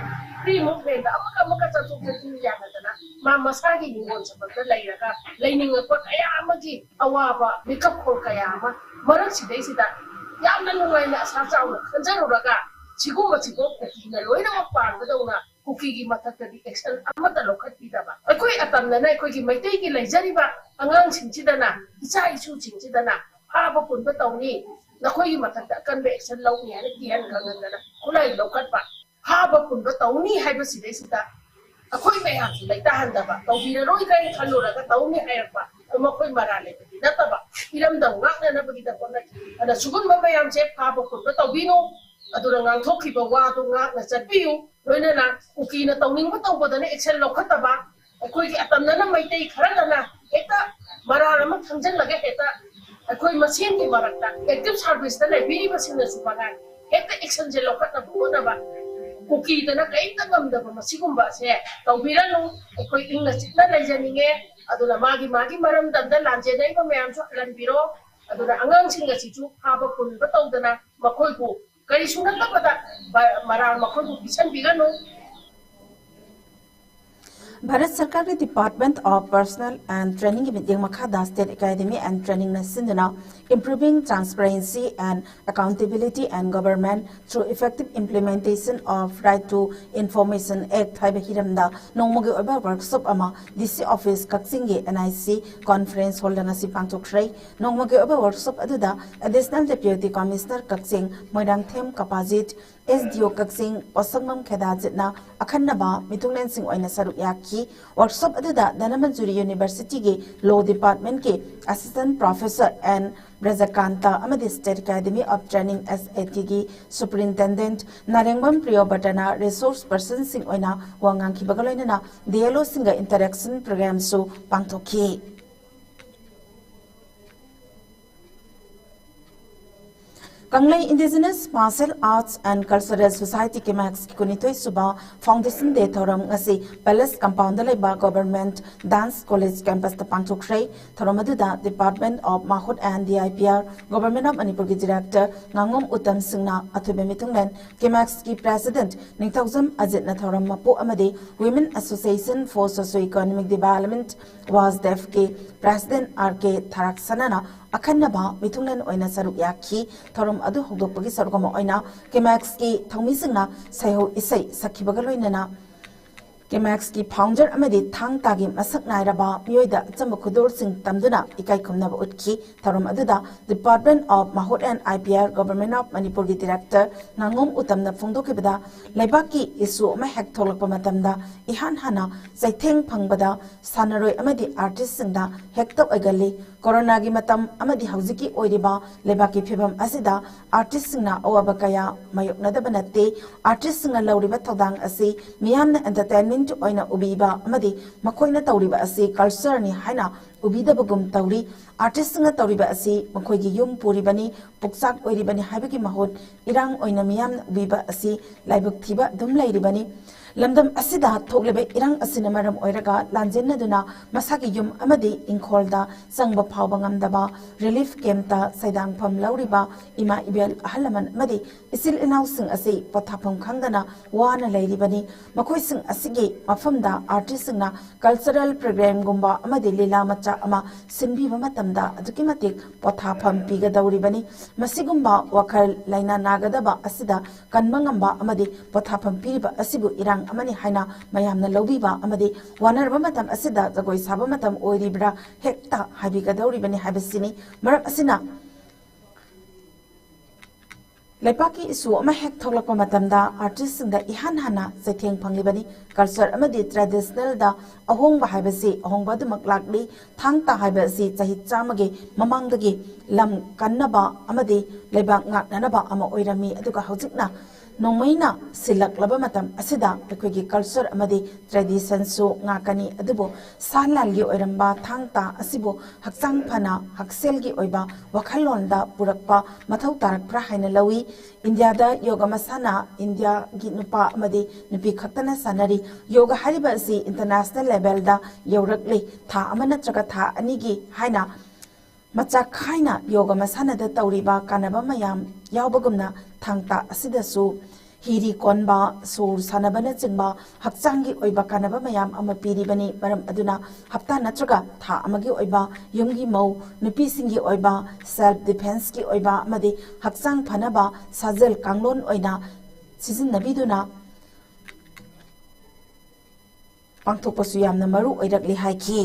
ꯐ꯭ꯔꯤ ꯃꯨꯚꯃꯦꯟꯗ ꯑꯃꯒ ꯑꯃꯒ ꯆꯠꯊꯣꯛ ꯆꯠꯁꯤꯟ ꯌꯥꯗꯗꯅ ꯃꯥ ꯃꯁꯥꯒꯤ ꯍꯤꯡꯒꯣꯜ ꯁꯝꯕꯜꯗ ꯂꯩꯔꯒ ꯂꯩꯅꯤꯡꯉꯛꯄ ꯀꯌꯥ ꯑꯃꯒꯤ ꯑꯋꯥꯕ ꯃꯤꯀꯞ ꯈꯣꯜ ꯀꯌꯥ ꯑꯃ ꯃꯔꯛꯁꯤꯗꯩꯁꯤꯗ ꯌꯥꯝꯅ ꯅꯨꯡꯉꯥꯏꯅ ꯑꯁꯥ ꯆꯥꯎꯅ ꯈꯟꯖꯔꯨꯔꯒ ꯁꯤꯒꯨꯝꯕꯁꯤꯕꯨ ꯀꯨꯀꯤꯅ ꯂꯣꯏꯅꯃꯛ ꯄꯥꯟꯕꯗꯧꯅ ꯀꯨꯀꯤꯒꯤ ꯃꯊꯛꯇꯗꯤ ꯑꯦꯛꯁꯟ ꯑꯃꯠꯇ ꯂꯧꯈꯠꯄꯤꯗꯕ꯫ ꯑꯩꯈꯣꯏ ꯑꯇꯝꯅꯅ ꯑꯩꯈꯣꯏꯒꯤ ꯃꯩꯇꯩꯒꯤ ꯂꯩꯖꯔꯤꯕ ꯑꯉꯥꯡꯁꯤꯡꯁꯤꯗꯅ, ꯏꯆꯥ ꯏꯁꯨꯁꯤꯡꯁꯤꯗꯅ ꯐꯥꯕ ꯄꯨꯟꯕ ꯇꯧꯅꯤ, ꯅꯈꯣꯏꯒꯤ ꯃꯊꯛꯇ ꯑꯀꯟꯕ ꯑꯦꯛꯁꯟ ꯂꯧꯅꯤ ꯍꯥꯏꯅ ꯀꯤꯍꯟ ꯈꯪꯍꯟꯗꯅ ꯈꯨꯠꯂꯥꯏ ꯂꯧꯈꯠꯄ, ꯐꯥꯕ ꯄꯨꯟꯕ ꯇꯧꯅꯤ ꯍꯥꯏꯕꯁꯤꯗꯩꯁꯤꯗ ꯑꯩꯈꯣꯏ ꯃꯌꯥꯝꯁꯨ ꯂꯩꯇꯥꯍꯟꯗꯕ, ꯇꯧꯕꯤꯔꯔꯣꯏꯗ꯭ꯔꯥ ꯍꯥꯏꯅ ꯈꯜꯂꯨꯔꯒ ꯇꯧꯅꯤ ꯍꯥꯏꯔꯛꯄ, ꯑꯗꯨ ꯃꯈꯣꯏ ꯃꯔꯥꯜ ꯂꯩꯕꯗꯤ ꯅꯠꯇꯕ, ꯏꯔꯝꯗꯝ ꯉꯥꯛꯅꯅꯕꯒꯤꯗꯃꯛ ꯍꯣꯠꯅꯈꯤ꯫ ꯑꯗꯨꯅ ꯁꯤꯒꯨꯝꯕ ꯃꯌꯥꯝꯁꯦ ꯐꯥꯕ ꯄꯨꯟꯕ ꯇꯧꯕꯤꯅꯨ, ꯑꯗꯨꯅ ꯉꯥꯡꯊꯣꯛꯈꯤꯕ ꯋꯥꯗꯨ ꯉꯥꯛꯅ ꯆꯠꯄꯤꯌꯨ꯫ ꯂꯣꯏꯅꯅ ꯀꯨꯀꯤꯅ ꯇꯧꯅꯤꯡꯕ ꯇꯧꯕꯗꯅ ꯑꯦꯛꯁꯟ ꯂꯧꯈꯠꯇꯕ, ꯑꯩꯈꯣꯏꯒꯤ ꯑꯇꯝꯅꯅ ꯃꯩꯇꯩ ꯈꯔꯗꯅ ꯍꯦꯛꯇ ꯃꯔꯥꯜ ꯑꯃ ꯈꯪꯖꯤꯜꯂꯒ ꯍꯦꯛꯇ ꯑꯩꯈꯣꯏ ꯃꯁꯦꯟꯒꯤ ꯃꯔꯛꯇ ꯑꯦꯛꯇꯤꯚ ꯁꯥꯔꯚꯤꯁꯇ ꯂꯩꯕꯤꯔꯤꯕꯁꯤꯡꯅꯁꯨ ꯃꯉꯥꯏ ꯍꯦꯛꯇ ꯑꯦꯛꯁꯟꯁꯦ ꯂꯧꯈꯠꯅꯕ ꯍꯣꯠꯅꯕ, ꯀꯨꯀꯤꯗꯅ ꯀꯔꯤꯝꯇ ꯉꯝꯗꯕ ꯃꯁꯤꯒꯨꯝꯕ ꯑꯁꯦ ꯇꯧꯕꯤꯔꯅꯨ꯫ ꯑꯩꯈꯣꯏ ꯏꯪꯅ ꯆꯤꯛꯅ ꯂꯩꯖꯅꯤꯡꯉꯦ꯫ ꯑꯗꯨꯅ ꯃꯥꯒꯤ ꯃꯥꯒꯤ ꯃꯔꯝꯗꯝꯗ ꯂꯥꯟꯖꯦꯟꯅꯔꯤꯕ ꯃꯌꯥꯝꯁꯨ ꯍꯜꯍꯟꯕꯤꯔꯣ꯫ ꯑꯗꯨꯅ ꯑꯉꯥꯡꯁꯤꯡ ꯑꯁꯤꯁꯨ ꯐꯥꯕ ꯄꯨꯟꯕ ꯇꯧꯗꯅ ꯃꯈꯣꯏꯕꯨ ꯀꯔꯤꯁꯨ ꯅꯠꯇꯕꯗ ꯃꯔꯥꯜ ꯃꯈꯣꯏꯕꯨ ꯄꯤꯁꯟꯕꯤꯒꯅꯨ꯫ ꯚꯥꯔꯠ ꯁꯔꯀꯥꯔꯒꯤ Department of Personnel and Trainingꯒꯤ ꯃꯤꯠꯌꯦꯡ ꯃꯈꯥꯗ State Academy and Trainingꯅ ꯁꯤꯟꯗꯨꯅ Improving Transparency and Accountability and Government through Effective Implementation of Right to Information Act ꯍꯥꯏꯕ ꯍꯤꯔꯝꯗ ꯅꯣꯡꯃꯒꯤ ꯑꯣꯏꯕ ꯋꯥꯔꯛꯁꯣꯞ ꯑꯃ DC office ꯀꯛꯆꯤꯡꯒꯤ NIC conference hallꯗ ꯉꯁꯤ ꯄꯥꯡꯊꯣꯛꯈ꯭ꯔꯦ꯫ ꯅꯣꯡꯃꯒꯤ ꯑꯣꯏꯕ ꯋꯥꯔꯛꯁꯣꯞ ꯑꯗꯨꯗ Additional Deputy Commissioner ꯀꯛꯆꯤꯡ ꯃꯣꯏꯔꯥꯡꯊꯦꯝ ꯀꯄꯥꯖꯤꯠ, SDO ꯀꯛꯆꯤꯡ ꯄꯣꯠꯁꯪꯕꯝ ꯈꯦꯗꯥꯖꯤꯠꯅ ꯑꯈꯟꯅꯕ ꯃꯤꯊꯨꯡꯂꯦꯟꯁꯤꯡ ꯑꯣꯏꯅ ꯁꯔꯨꯛ ꯌꯥꯈꯤ꯫ ꯋꯥꯔꯛꯁꯣꯞ ꯑꯗꯨꯗ Dhanamanjuri Universityꯒꯤ Law Departmentꯀꯤ Assistant Professor N ꯕ꯭ꯔꯖꯀꯥꯟꯇ ꯑꯃꯗꯤ State Academy of Training, SATꯒꯤ Superintendent Narengbam ꯄ꯭ꯔꯤꯌꯣꯕꯇꯅ resource personꯁꯤꯡ ꯑꯣꯏꯅ ꯋꯥ ꯉꯥꯡꯈꯤꯕꯒ ꯂꯣꯏꯅꯅ DLOꯁꯤꯡꯒ interaction programꯁꯨ ꯄꯥꯡꯊꯣꯛꯈꯤ꯫ ꯀꯪꯂꯩ Indigenous Martial Arts and Cultural Society, ꯀꯤꯃꯦꯛꯁꯀꯤ ꯀꯨꯟꯅꯤꯊꯣꯏ ꯁꯨꯕ Foundation Day ꯊꯧꯔꯝ ꯉꯁꯤ Palace Compoundꯗ ꯂꯩꯕ Government Dance College Campusꯇ ꯄꯥꯡꯊꯣꯛꯈ꯭ꯔꯦ꯫ ꯊꯧꯔꯝ ꯑꯗꯨꯗ Department of Mahut and D I P R, Government of ꯃꯅꯤꯄꯨꯔꯒꯤ Director ꯉꯥꯉꯣꯝ ꯎꯇꯝ ꯁꯤꯡꯅ ꯑꯊꯣꯏꯕ ꯃꯤꯊꯨꯡꯂꯦꯟ, ꯀꯤꯃꯦꯛꯁꯀꯤ President ꯅꯤꯡꯊꯧꯖꯝ ꯑꯖꯤꯠꯅ ꯊꯧꯔꯝ ꯃꯄꯨ ꯑꯃꯗꯤ Women Association for Socio-Economic Development, ꯋꯥꯁꯗꯦꯐꯀꯤ President R K ꯊꯔꯥꯛꯁꯅꯥꯅ ꯑꯈꯟꯅꯕ ꯃꯤꯊꯨꯡꯂꯦꯟ ꯑꯣꯏꯅ ꯁꯔꯨꯛ ꯌꯥꯈꯤ꯫ ꯊꯧꯔꯝ ꯑꯗꯨ ꯍꯧꯗꯣꯛꯄꯒꯤ ꯁꯔꯨꯛ ꯑꯃ ꯑꯣꯏꯅ ꯀꯤꯃꯦꯛꯁꯀꯤ ꯊꯧꯃꯤꯁꯤꯡꯅ ꯁꯩꯍꯧ ꯏꯁꯩ ꯁꯛꯈꯤꯕꯒ ꯂꯣꯏꯅꯅ ꯀꯤꯃꯦꯛꯁꯀꯤ founder ꯑꯃꯗꯤ ꯊꯥꯡ ꯇꯥꯒꯤ ꯃꯁꯛ ꯅꯥꯏꯔꯕ ꯃꯤꯑꯣꯏꯗ ꯑꯆꯝꯕ ꯈꯨꯗꯣꯜꯁꯤꯡ ꯇꯝꯗꯨꯅ ꯏꯀꯥꯏ ꯈꯨꯝꯅꯕ ꯎꯠꯈꯤ꯫ ꯊꯧꯔꯝ ꯑꯗꯨꯗ Department of Mahut and I P R, Government of ꯃꯅꯤꯄꯨꯔꯒꯤ Director ꯉꯥꯉꯣꯝ ꯎꯇꯝꯅ ꯐꯣꯡꯗꯣꯛꯈꯤꯕꯗ, ꯂꯩꯕꯥꯛꯀꯤ issue ꯑꯃ ꯍꯦꯛ ꯊꯣꯛꯂꯛꯄ ꯃꯇꯝꯗ ꯏꯍꯥꯟ ꯍꯥꯟꯅ ꯆꯩꯊꯦꯡ ꯐꯪꯕꯗ ꯁꯥꯟꯅꯔꯣꯏ ꯑꯃꯗꯤ artistꯁꯤꯡꯗ ꯍꯦꯛꯇ ꯑꯣꯏꯒꯜꯂꯤ꯫ ꯀꯣꯔꯣꯅꯥꯒꯤ ꯃꯇꯝ ꯑꯃꯗꯤ ꯍꯧꯖꯤꯛꯀꯤ ꯑꯣꯏꯔꯤꯕ ꯂꯩꯕꯥꯛꯀꯤ ꯐꯤꯕꯝ ꯑꯁꯤꯗ artistꯁꯤꯡꯅ ꯑꯋꯥꯕ ꯀꯌꯥ ꯃꯥꯌꯣꯛꯅꯗꯕ ꯅꯠꯇꯦ꯫ Artistꯁꯤꯡꯅ ꯂꯧꯔꯤꯕ ꯊꯧꯗꯥꯡ ꯑꯁꯤ ꯃꯤꯌꯥꯝꯅ entertainment ꯑꯣꯏꯅ ꯎꯕꯤꯕ ꯑꯃꯗꯤ ꯃꯈꯣꯏꯅ ꯇꯧꯔꯤꯕ ꯑꯁꯤ cultureꯅꯤ ꯍꯥꯏꯅ ꯎꯕꯤꯗꯕꯒꯨꯝ ꯇꯧꯔꯤ꯫ Artistꯁꯤꯡꯅ ꯇꯧꯔꯤꯕ ꯑꯁꯤ ꯃꯈꯣꯏꯒꯤ ꯌꯨꯝ ꯄꯨꯔꯤꯕꯅꯤ, ꯄꯨꯛꯆꯥꯛ ꯑꯣꯏꯔꯤꯕꯅꯤ ꯍꯥꯏꯕꯒꯤ ꯃꯍꯨꯠ ꯏꯔꯥꯡ ꯑꯣꯏꯅ ꯃꯤꯌꯥꯝꯅ ꯎꯕꯤꯕ ꯑꯁꯤ ꯂꯥꯏꯕꯛ ꯊꯤꯕ ꯑꯗꯨꯝ ꯂꯩꯔꯤꯕꯅꯤ꯫ ꯂꯝꯗꯝ ꯑꯁꯤꯗ ꯊꯣꯛꯂꯤꯕ ꯏꯔꯥꯡ ꯑꯁꯤꯅ ꯃꯔꯝ ꯑꯣꯏꯔꯒ ꯂꯥꯟꯖꯦꯟꯅꯗꯨꯅ ꯃꯁꯥꯒꯤ ꯌꯨꯝ ꯑꯃꯗꯤ ꯏꯪꯈꯣꯜꯗ ꯆꯪꯕ ꯐꯥꯎꯕ ꯉꯝꯗꯕ, relief campꯇ ꯁꯩꯗꯥꯡꯐꯝ ꯂꯧꯔꯤꯕ ꯏꯃꯥ ꯏꯕꯦꯜ, ꯑꯍꯜ ꯂꯃꯟ ꯑꯃꯗꯤ ꯏꯆꯤꯜ ꯏꯅꯥꯎꯁꯤꯡ ꯑꯁꯤ ꯄꯣꯊꯥꯐꯝ ꯈꯪꯗꯅ ꯋꯥꯅ ꯂꯩꯔꯤꯕꯅꯤ꯫ ꯃꯈꯣꯏꯁꯤꯡ ꯑꯁꯤꯒꯤ ꯃꯐꯝꯗ artistꯁꯤꯡꯅ cultural programꯒꯨꯝꯕ ꯑꯃꯗꯤ ꯂꯤꯂꯥ ꯃꯆꯥ ꯑꯃ ꯁꯤꯟꯕꯤꯕ ꯃꯇꯝꯗ ꯑꯗꯨꯛꯀꯤ ꯃꯇꯤꯛ ꯄꯣꯊꯥꯐꯝ ꯄꯤꯒꯗꯧꯔꯤꯕꯅꯤ꯫ ꯃꯁꯤꯒꯨꯝꯕ ꯋꯥꯈꯜ ꯂꯩꯅꯥ ꯅꯥꯒꯗꯕ ꯑꯁꯤꯗ ꯀꯟꯕ ꯉꯝꯕ ꯑꯃꯗꯤ ꯄꯣꯊꯥꯐꯝ ꯄꯤꯔꯤꯕ ꯑꯁꯤꯕꯨ ꯏꯔꯥꯡ ꯑꯃꯅꯤ ꯍꯥꯏꯅ ꯃꯌꯥꯝꯅ ꯂꯧꯕꯤꯕ ꯑꯃꯗꯤ ꯋꯥꯅꯔꯕ ꯃꯇꯝ ꯑꯁꯤꯗ ꯖꯒꯣꯏ ꯁꯥꯕ ꯃꯇꯝ ꯑꯣꯏꯔꯤꯕ꯭ꯔꯥ ꯍꯦꯛꯇ ꯍꯥꯏꯕꯤꯒꯗꯧꯔꯤꯕꯅꯤ ꯍꯥꯏꯕꯁꯤꯅꯤ꯫ ꯃꯔꯝ ꯑꯁꯤꯅ ꯂꯩꯕꯥꯛꯀꯤ ꯏꯁꯨ ꯑꯃ ꯍꯦꯛ ꯊꯣꯛꯂꯛꯄ ꯃꯇꯝꯗ ꯑꯥꯔꯇꯤꯁꯁꯤꯡꯗ ꯏꯍꯥꯟ ꯍꯥꯟꯅ ꯆꯩꯊꯦꯡ ꯐꯪꯂꯤꯕꯅꯤ꯫ ꯀꯜꯆꯔ ꯑꯃꯗꯤ ꯇ꯭ꯔꯦꯗꯤꯁꯅꯦꯜꯗ ꯑꯍꯣꯡꯕ ꯍꯥꯏꯕꯁꯤ ꯑꯍꯣꯡꯕ ꯑꯗꯨꯃꯛ ꯂꯥꯛꯂꯤ꯫ ꯊꯥꯡ ꯇꯥ ꯍꯥꯏꯕ ꯑꯁꯤ ꯆꯍꯤ ꯆꯥꯝꯃꯒꯤ ꯃꯃꯥꯡꯗꯒꯤ ꯂꯝ ꯀꯟꯅꯕ ꯑꯃꯗꯤ ꯂꯩꯕꯥꯛ ꯉꯥꯛꯅꯅꯕ ꯑꯃ ꯑꯣꯏꯔꯝꯃꯤ꯫ ꯑꯗꯨꯒ ꯍꯧꯖꯤꯛꯅ ꯅꯣꯡꯃꯩꯅ ꯁꯤꯜꯂꯛꯂꯕ ꯃꯇꯝ ꯑꯁꯤꯗ ꯑꯩꯈꯣꯏꯒꯤ ꯀꯜꯆꯔ ꯑꯃꯗꯤ ꯇ꯭ꯔꯦꯗꯤꯁꯟꯁꯨ ꯉꯥꯛꯀꯅꯤ꯫ ꯑꯗꯨꯕꯨ ꯁꯥ ꯂꯥꯟꯒꯤ ꯑꯣꯏꯔꯝꯕ ꯊꯥꯡ ꯇꯥ ꯑꯁꯤꯕꯨ ꯍꯛꯆꯥꯡ ꯐꯅ ꯍꯛꯁꯦꯜꯒꯤ ꯑꯣꯏꯕ ꯋꯥꯈꯜꯂꯣꯟꯗ ꯄꯨꯔꯛꯄ ꯃꯊꯧ ꯇꯥꯔꯛꯄ꯭ꯔꯥ ꯍꯥꯏꯅ ꯂꯧꯏ꯫ ꯏꯟꯗꯤꯌꯥꯗ ꯌꯣꯒ ꯃꯁꯥꯟꯅ ꯏꯟꯗꯤꯌꯥꯒꯤ ꯅꯨꯄꯥ ꯑꯃꯗꯤ ꯅꯨꯄꯤ ꯈꯛꯇꯅ ꯁꯥꯟꯅꯔꯤ꯫ ꯌꯣꯒ ꯍꯥꯏꯔꯤꯕ ꯑꯁꯤ ꯏꯟꯇꯔꯅꯦꯁꯅꯦꯜ ꯂꯦꯚꯦꯜꯗ ꯌꯧꯔꯛꯂꯤ꯫ ꯊꯥ ꯑꯃ ꯅꯠꯇ꯭ꯔꯒ ꯊꯥ ꯑꯅꯤꯒꯤ ꯍꯥꯏꯅ ꯃꯆꯥꯛ ꯈꯥꯏꯅ ꯌꯣꯒ ꯃꯁꯥꯟꯅꯗ ꯇꯧꯔꯤꯕ ꯀꯥꯟꯅꯕ ꯃꯌꯥꯝ ꯌꯥꯎꯕꯒꯨꯝꯅ ꯊꯥꯡ ꯇꯥ ꯑꯁꯤꯗꯁꯨ ꯍꯤꯔꯤ ꯀꯣꯟꯕ, ꯁꯣꯔ ꯁꯥꯟꯅꯕꯅꯆꯤꯡꯕ ꯍꯛꯆꯥꯡꯒꯤ ꯑꯣꯏꯕ ꯀꯥꯟꯅꯕ ꯃꯌꯥꯝ ꯑꯃ ꯄꯤꯔꯤꯕꯅꯤ꯫ ꯃꯔꯝ ꯑꯗꯨꯅ ꯍꯞꯇꯥ ꯅꯠꯇ꯭ꯔꯒ ꯊꯥ ꯑꯃꯒꯤ ꯑꯣꯏꯕ ꯌꯨꯝꯒꯤ ꯃꯧ ꯅꯨꯄꯤꯁꯤꯡꯒꯤ ꯑꯣꯏꯕ ꯁꯦꯜꯐ ꯗꯤꯐꯦꯟꯁꯀꯤ ꯑꯣꯏꯕ ꯑꯃꯗꯤ ꯍꯛꯆꯥꯡ ꯐꯅꯕ ꯁꯥꯖꯦꯜ ꯀꯥꯡꯂꯣꯟ ꯑꯣꯏꯅ ꯁꯤꯖꯤꯟꯅꯕꯤꯗꯨꯅ ꯄꯥꯡꯊꯣꯛꯄꯁꯨ ꯌꯥꯝꯅ ꯃꯔꯨ ꯑꯣꯏꯔꯛꯂꯤ ꯍꯥꯏꯈꯤ꯫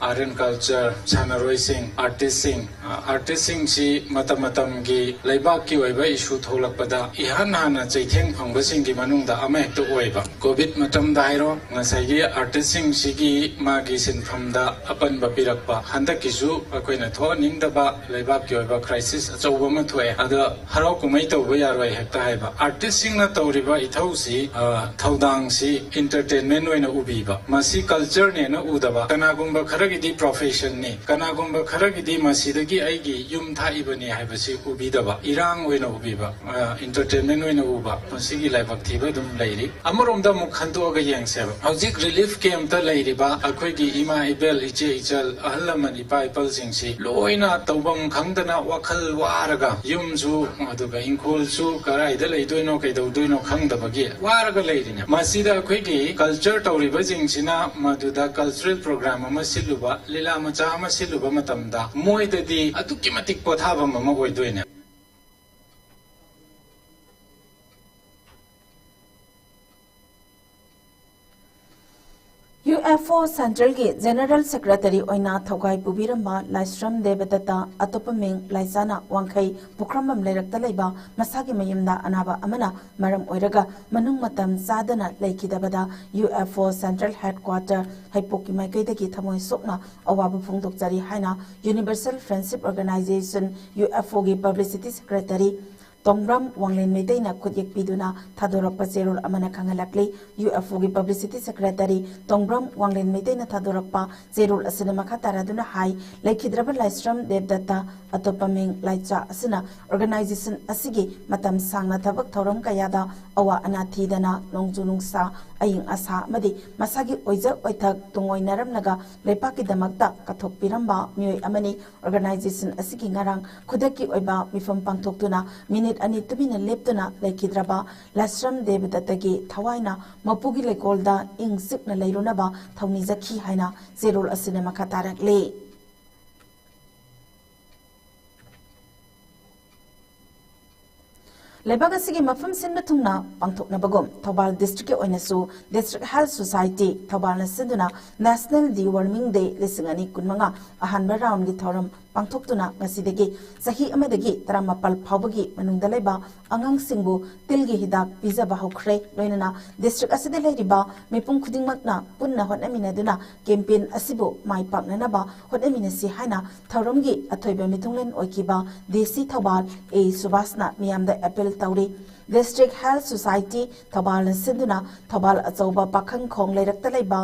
ꯑꯥꯔꯠ ꯑꯦꯟ ꯀꯜꯆꯔ, ꯁꯥꯟꯅꯔꯣꯏꯁꯤꯡ, ꯑꯥꯔꯇꯤꯁꯁꯤꯡ, ꯑꯥꯔꯇꯤꯁꯁꯤꯡꯁꯤ ꯃꯇꯝ ꯃꯇꯝꯒꯤ ꯂꯩꯕꯥꯛꯀꯤ ꯑꯣꯏꯕ ꯏꯁꯨ ꯊꯣꯛꯂꯛꯄꯗ ꯏꯍꯥꯟ ꯍꯥꯟꯅ ꯆꯩꯊꯦꯡ ꯐꯪꯕꯁꯤꯡꯒꯤ ꯃꯅꯨꯡꯗ ꯑꯃꯍꯦꯛꯇ ꯑꯣꯏꯕ꯫ ꯀꯣꯚꯤꯗ ꯃꯇꯝꯗ ꯍꯥꯏꯔꯣ, ꯉꯁꯥꯏꯒꯤ ꯑꯥꯔꯇꯤꯁꯁꯤꯡꯁꯤꯒꯤ ꯃꯥꯒꯤ ꯁꯤꯟꯐꯝꯗ ꯑꯄꯟꯕ ꯄꯤꯔꯛꯄ꯫ ꯍꯟꯗꯛꯀꯤꯁꯨ ꯑꯩꯈꯣꯏꯅ ꯊꯣꯛꯍꯟꯅꯤꯡꯗꯕ ꯂꯩꯕꯥꯛꯀꯤ ꯑꯣꯏꯕ ꯀ꯭ꯔꯥꯏꯁꯤꯁ ꯑꯆꯧꯕ ꯑꯃ ꯊꯣꯛꯑꯦ꯫ ꯑꯗ ꯍꯔꯥꯎ ꯀꯨꯝꯍꯩ ꯇꯧꯕ ꯌꯥꯔꯣꯏ ꯍꯦꯛꯇ ꯍꯥꯏꯕ꯫ ꯑꯥꯔꯇꯤꯁꯁꯤꯡꯅ ꯇꯧꯔꯤꯕ ꯏꯊꯧꯁꯤ, ꯑ, ꯊꯧꯗꯥꯡꯁꯤ ꯏꯟꯇꯔꯇꯦꯟꯃꯦꯟ ꯑꯣꯏꯅ ꯎꯕꯤꯕ, ꯃꯁꯤ ꯀꯜꯆꯔꯅꯦꯅ ꯎꯗꯕ, ꯀꯅꯥꯒꯨꯝꯕ ꯈꯔꯒꯤꯗꯤ ꯄ꯭ꯔꯣꯐꯦꯁꯟꯅꯤ, ꯀꯅꯥꯒꯨꯝꯕ ꯈꯔꯒꯤꯗꯤ ꯃꯁꯤꯗꯒꯤ ꯑꯩꯒꯤ ꯌꯨꯝ ꯊꯥꯛꯏꯕꯅꯤ ꯍꯥꯏꯕꯁꯤ ꯎꯕꯤꯗꯕ, ꯏꯔꯥꯡ ꯑꯣꯏꯅ ꯎꯕꯤꯕ, ꯑ, ꯏꯟꯇꯔꯇꯦꯟꯃꯦꯟ ꯑꯣꯏꯅ ꯎꯕ, ꯃꯁꯤꯒꯤ ꯂꯥꯏꯕꯛ ꯊꯤꯕ ꯑꯗꯨꯝ ꯂꯩꯔꯤ꯫ ꯑꯃꯔꯣꯝꯗ ꯑꯃꯨꯛ ꯈꯟꯗꯣꯛꯑꯒ ꯌꯦꯡꯁꯦꯕ, ꯍꯧꯖꯤꯛ ꯔꯤꯂꯤꯐ ꯀꯦꯝꯞꯇ ꯂꯩꯔꯤꯕ ꯑꯩꯈꯣꯏꯒꯤ ꯏꯃꯥ ꯏꯕꯦꯜ, ꯏꯆꯦ ꯏꯆꯜ, ꯑꯍꯜ ꯂꯃꯟ, ꯏꯄꯥ ꯏꯄꯜꯁꯤꯡꯁꯤ ꯂꯣꯏꯅ ꯇꯧꯐꯝ ꯈꯪꯗꯅ ꯋꯥꯈꯜ ꯋꯥꯔꯒ, ꯌꯨꯝꯁꯨ ꯑꯗꯨꯒ ꯏꯪꯈꯣꯜꯁꯨ ꯀꯗꯥꯏꯗ ꯂꯩꯗꯣꯏꯅꯣ ꯀꯩꯗꯧꯗꯣꯏꯅꯣ ꯈꯪꯗꯕꯒꯤ ꯋꯥꯔꯒ ꯂꯩꯔꯤꯅꯦ꯫ ꯃꯁꯤꯗ ꯑꯩꯈꯣꯏꯒꯤ ꯀꯜꯆꯔ ꯇꯧꯔꯤꯕꯁꯤꯡꯁꯤꯅ ꯃꯗꯨꯗ ꯀꯜꯆꯔꯦꯜ ꯄ꯭ꯔꯣꯒ꯭ꯔꯥꯝ ꯑꯃ ꯁꯤꯜꯂꯨꯕ, ꯂꯤꯂꯥ ꯃꯆꯥ ꯑꯃ ꯁꯤꯜꯂꯨꯕ ꯃꯇꯝꯗ ꯃꯣꯏꯗꯗꯤ ꯑꯗꯨꯛꯀꯤ ꯃꯇꯤꯛ ꯄꯣꯊꯥꯐꯝ ꯑꯃ ꯑꯣꯏꯗꯣꯏꯅꯦ꯫ ꯑꯦꯐ ꯑꯣ ꯁꯦꯟꯇ꯭ꯔꯦꯜꯒꯤ ꯖꯦꯅꯔꯦꯜ ꯁꯦꯀ꯭ꯔꯦꯇꯔꯤ ꯑꯣꯏꯅ ꯊꯧꯒꯥꯏ ꯄꯨꯕꯤꯔꯝꯕ ꯂꯥꯏꯁ꯭ꯔꯝ ꯗꯦꯕꯗꯠꯇ, ꯑꯇꯣꯞꯄ ꯃꯤꯡ ꯂꯥꯏꯆꯥꯅ ꯋꯥꯡꯈꯩ ꯄꯨꯈ꯭ꯔꯝꯕꯝ ꯂꯩꯔꯛꯇ ꯂꯩꯕ ꯃꯁꯥꯒꯤ ꯃꯌꯨꯝꯗ ꯑꯅꯥꯕ ꯑꯃꯅ ꯃꯔꯝ ꯑꯣꯏꯔꯒ ꯃꯅꯨꯡ ꯃꯇꯝ ꯆꯥꯗꯅ ꯂꯩꯈꯤꯗꯕꯗ U F O central headquarter ꯍꯩꯄꯣꯛꯀꯤ ꯃꯥꯏꯀꯩꯗꯒꯤ ꯊꯃꯣꯏ ꯁꯣꯛꯅ ꯑꯋꯥꯕ ꯐꯣꯡꯗꯣꯛꯆꯔꯤ ꯍꯥꯏꯅ universal friendship organisation, U F ꯑꯣꯒꯤ ꯄꯕ꯭ꯂꯤꯁꯤꯇꯤ ꯁꯦꯀ꯭ꯔꯦꯇꯔꯤ ꯇꯣꯡꯕ꯭ꯔꯝ ꯋꯥꯡꯂꯦꯟ ꯃꯩꯇꯩꯅ ꯈꯨꯠꯌꯦꯛ ꯄꯤꯗꯨꯅ ꯊꯥꯗꯣꯔꯛꯄ ꯆꯦꯔꯣꯜ ꯑꯃꯅ ꯈꯪꯍꯜꯂꯛꯂꯤ꯫ ꯌꯨ ꯑꯦꯐ ꯑꯣꯒꯤ ꯄꯕ꯭ꯂꯤꯁꯤꯇꯤ ꯁꯦꯀ꯭ꯔꯦꯇꯔꯤ ꯇꯣꯡꯕ꯭ꯔꯝ ꯋꯥꯡꯂꯦꯟ ꯃꯩꯇꯩꯅ ꯊꯥꯗꯣꯔꯛꯄ ꯆꯦꯔꯣꯜ ꯑꯁꯤꯗ ꯃꯈꯥ ꯇꯥꯔꯗꯨꯅ ꯍꯥꯏ, ꯂꯩꯈꯤꯗ꯭ꯔꯕ ꯂꯥꯏꯁ꯭ꯔꯝ ꯗꯦꯕꯗꯠꯇ, ꯑꯇꯣꯞꯄ ꯃꯤꯡ ꯂꯥꯏꯆꯥ ꯑꯁꯤꯅ ꯑꯣꯔꯒꯅꯥꯏꯖꯦꯁꯟ ꯑꯁꯤꯒꯤ ꯃꯇꯝ ꯁꯥꯡꯅ ꯊꯕꯛ ꯊꯧꯔꯝ ꯀꯌꯥꯗ ꯑꯋꯥ ꯑꯅꯥ ꯊꯤꯗꯅ, ꯅꯣꯡꯖꯨ ꯅꯨꯡꯁꯥ, ꯑꯏꯪ ꯑꯁꯥ ꯑꯃꯗꯤ ꯃꯁꯥꯒꯤ ꯑꯣꯏꯖ ꯑꯣꯏꯊꯛ ꯇꯨꯡꯑꯣꯏꯅꯔꯝꯂꯒ ꯂꯩꯄꯥꯛꯀꯤꯗꯃꯛꯇ ꯀꯠꯊꯣꯛꯄꯤꯔꯝꯕ ꯃꯤꯑꯣꯏ ꯑꯃꯅꯤ꯫ ꯑꯣꯔꯒꯅꯥꯏꯖꯦꯁꯟ ꯑꯁꯤꯒꯤ ꯉꯔꯥꯡ ꯈꯨꯗꯛꯀꯤ ꯑꯣꯏꯕ ꯃꯤꯐꯝ ꯄꯥꯡꯊꯣꯛꯇꯨꯅ ꯃꯤꯅꯤꯠ ꯑꯅꯤ ꯇꯨꯃꯤꯟꯅ ꯂꯦꯞꯇꯨꯅ ꯂꯩꯈꯤꯗ꯭ꯔꯕ ꯂꯥꯏꯁ꯭ꯔꯝ ꯗꯦꯕꯗꯠꯇꯒꯤ ꯊꯋꯥꯏꯅ ꯃꯄꯨꯒꯤ ꯂꯩꯀꯣꯜꯗ ꯏꯪ ꯆꯤꯛꯅ ꯂꯩꯔꯨꯅꯕ ꯊꯧꯅꯤꯖꯈꯤ ꯍꯥꯏꯅ ꯆꯦꯔꯣꯜ ꯑꯁꯤꯅ ꯃꯈꯥ ꯇꯥꯔꯛꯂꯤ꯫ ꯂꯩꯕꯥꯛ ꯑꯁꯤꯒꯤ ꯃꯐꯝ ꯁꯤꯟꯕ ꯊꯨꯡꯅ ꯄꯥꯡꯊꯣꯛꯅꯕꯒꯨꯝ ꯊꯧꯕꯥꯜ ꯗꯤꯁꯇ꯭ꯔꯤꯛꯀꯤ ꯑꯣꯏꯅꯁꯨ District Health Society ꯊꯧꯕꯥꯜꯅ ꯁꯤꯟꯗꯨꯅ National Deworming Day ꯂꯤꯁꯤꯡ ꯑꯅꯤ ꯀꯨꯟꯃꯉꯥ ꯑꯍꯥꯟꯕ ꯔꯥꯎꯟꯒꯤ ꯊꯧꯔꯝ ꯄꯥꯡꯊꯣꯛꯇꯨꯅ ꯉꯁꯤꯗꯒꯤ ꯆꯍꯤ ꯑꯃꯗꯒꯤ ꯇꯔꯥꯃꯥꯄꯜ ꯐꯥꯎꯕꯒꯤ ꯃꯅꯨꯡꯗ ꯂꯩꯕ ꯑꯉꯥꯡꯁꯤꯡꯕꯨ ꯇꯤꯜꯒꯤ ꯍꯤꯗꯥꯛ ꯄꯤꯖꯕ ꯍꯧꯈ꯭ꯔꯦ꯫ ꯂꯣꯏꯅꯅ ꯗꯤꯁꯇ꯭ꯔꯤꯛ ꯑꯁꯤꯗ ꯂꯩꯔꯤꯕ ꯃꯤꯄꯨꯝ ꯈꯨꯗꯤꯡꯃꯛꯅ ꯄꯨꯟꯅ ꯍꯣꯠꯅꯃꯤꯟꯅꯗꯨꯅ ꯀꯦꯝꯄꯦꯟ ꯑꯁꯤꯕꯨ ꯃꯥꯏ ꯄꯥꯛꯅꯅꯕ ꯍꯣꯠꯅꯃꯤꯟꯅꯁꯤ ꯍꯥꯏꯅ ꯊꯧꯔꯝꯒꯤ ꯑꯊꯣꯏꯕ ꯃꯤꯊꯨꯡꯂꯦꯟ ꯑꯣꯏꯈꯤꯕ ꯗꯤ ꯁꯤ ꯊꯧꯕꯥꯜ ꯑꯦ ꯁꯨꯕꯥꯁꯅ ꯃꯤꯌꯥꯝꯗ ꯑꯦꯄꯤꯜ ꯇꯧꯔꯤ꯫ District Health Society ꯊꯧꯕꯥꯜꯅ ꯁꯤꯟꯗꯨꯅ ꯊꯧꯕꯥꯜ ꯑꯆꯧꯕ ꯄꯥꯈꯪꯈꯣꯡ ꯂꯩꯔꯛꯇ ꯂꯩꯕ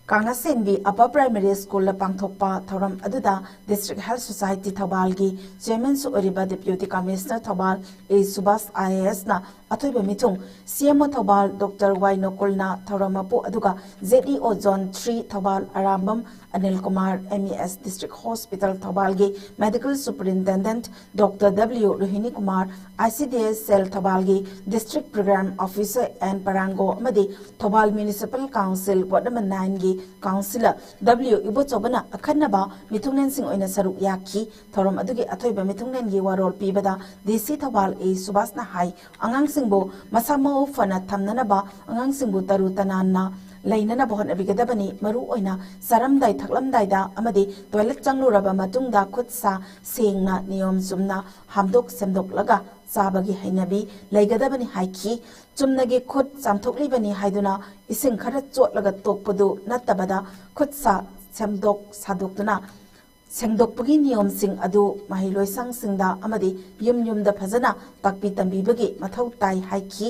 ꯀꯥꯡꯅꯁꯦꯟꯕꯤ ꯑꯄꯔ ꯄ꯭ꯔꯥꯏꯃꯔꯤ ꯁ꯭ꯀꯨꯜꯗ ꯄꯥꯡꯊꯣꯛꯄ ꯊꯧꯔꯝ ꯑꯗꯨꯗ District Health Society ꯊꯧꯕꯥꯜꯒꯤ ꯆꯤꯌꯔꯃꯦꯟꯁꯨ ꯑꯣꯏꯔꯤꯕ ꯗꯦꯄ꯭ꯌꯨꯇꯤ ꯀꯃꯤꯁꯅꯔ ꯊꯧꯕꯥꯜ ꯑꯦ ꯁꯨꯕꯥꯁ ꯑꯥꯏ ꯑꯦ ꯑꯦꯁꯅ ꯑꯊꯣꯏꯕ ꯃꯤꯊꯨꯡ, ꯁꯤ ꯑꯦꯝ ꯑꯣ ꯊꯧꯕꯥꯜ ꯗꯣꯛꯇꯔ ꯋꯥꯏ ꯅꯣꯀꯨꯜꯅ ꯊꯧꯔꯝ ꯃꯄꯨ, ꯑꯗꯨꯒ Z E O zone three Thoubal Arambam Anil Kumar, M E S district hospital ꯊꯧꯕꯥꯜꯒꯤ medical superintendent doctor W Rohini Kumar, I C D S cell ꯊꯧꯕꯥꯜꯒꯤ district programme officer N Parango ꯑꯃꯗꯤ Thoubal municipal council ward number ꯅꯥꯏꯟꯒꯤ ꯀꯥꯎꯟꯁꯤꯂꯔ ꯗꯕ꯭ꯂꯤꯎ ꯏꯕꯣꯆꯧꯕꯅ ꯑꯈꯟꯅꯕ ꯃꯤꯊꯨꯡꯂꯦꯟꯁꯤꯡ ꯑꯣꯏꯅ ꯁꯔꯨꯛ ꯌꯥꯈꯤ꯫ ꯊꯧꯔꯝ ꯑꯗꯨꯒꯤ ꯑꯊꯣꯏꯕ ꯃꯤꯊꯨꯡꯂꯦꯟꯒꯤ ꯋꯥꯔꯣꯜ ꯄꯤꯕꯗ ꯗꯤ ꯁꯤ ꯊꯧꯕꯥꯜ ꯑꯦ ꯁꯨꯕꯥꯁꯅ ꯍꯥꯏ, ꯑꯉꯥꯡꯁꯤꯡꯕꯨ ꯃꯁꯥ ꯃꯎ ꯐꯅ ꯊꯝꯅꯅꯕ, ꯑꯉꯥꯡꯁꯤꯡꯕꯨ ꯇꯔꯨ ꯇꯅꯥꯟꯅ ꯂꯩꯅꯅꯕ ꯍꯣꯠꯅꯕꯤꯒꯗꯕꯅꯤ꯫ ꯃꯔꯨ ꯑꯣꯏꯅ ꯆꯥꯔꯝꯗꯥꯏ ꯊꯛꯂꯝꯗꯥꯏꯗ ꯑꯃꯗꯤ ꯇꯣꯏꯂꯦꯠ ꯆꯪꯂꯨꯔꯕ ꯃꯇꯨꯡꯗ ꯈꯨꯠ ꯁꯥ ꯁꯦꯡꯅ ꯅꯤꯌꯣꯝ ꯆꯨꯝꯅ ꯍꯥꯝꯗꯣꯛ ꯁꯦꯝꯗꯣꯛꯂꯒ ꯆꯥꯕꯒꯤ ꯍꯩꯅꯕꯤ ꯂꯩꯒꯗꯕꯅꯤ ꯍꯥꯏꯈꯤ꯫ ꯆꯨꯝꯅꯒꯤ ꯈꯨꯠ ꯆꯥꯝꯊꯣꯛꯂꯤꯕꯅꯤ ꯍꯥꯏꯗꯨꯅ ꯏꯁꯤꯡ ꯈꯔ ꯆꯣꯠꯂꯒ ꯇꯣꯛꯄꯗꯨ ꯅꯠꯇꯕꯗ ꯈꯨꯠ ꯁꯥ ꯁꯦꯝꯗꯣꯛ ꯁꯥꯗꯣꯛꯇꯨꯅ ꯁꯦꯡꯗꯣꯛꯄꯒꯤ ꯅꯤꯌꯣꯝꯁꯤꯡ ꯑꯗꯨ ꯃꯍꯩꯂꯣꯏꯁꯪꯁꯤꯡꯗ ꯑꯃꯗꯤ ꯌꯨꯝ ꯌꯨꯝꯗ ꯐꯖꯅ ꯇꯥꯛꯄꯤ ꯇꯝꯕꯤꯕꯒꯤ ꯃꯊꯧ ꯇꯥꯏ ꯍꯥꯏꯈꯤ꯫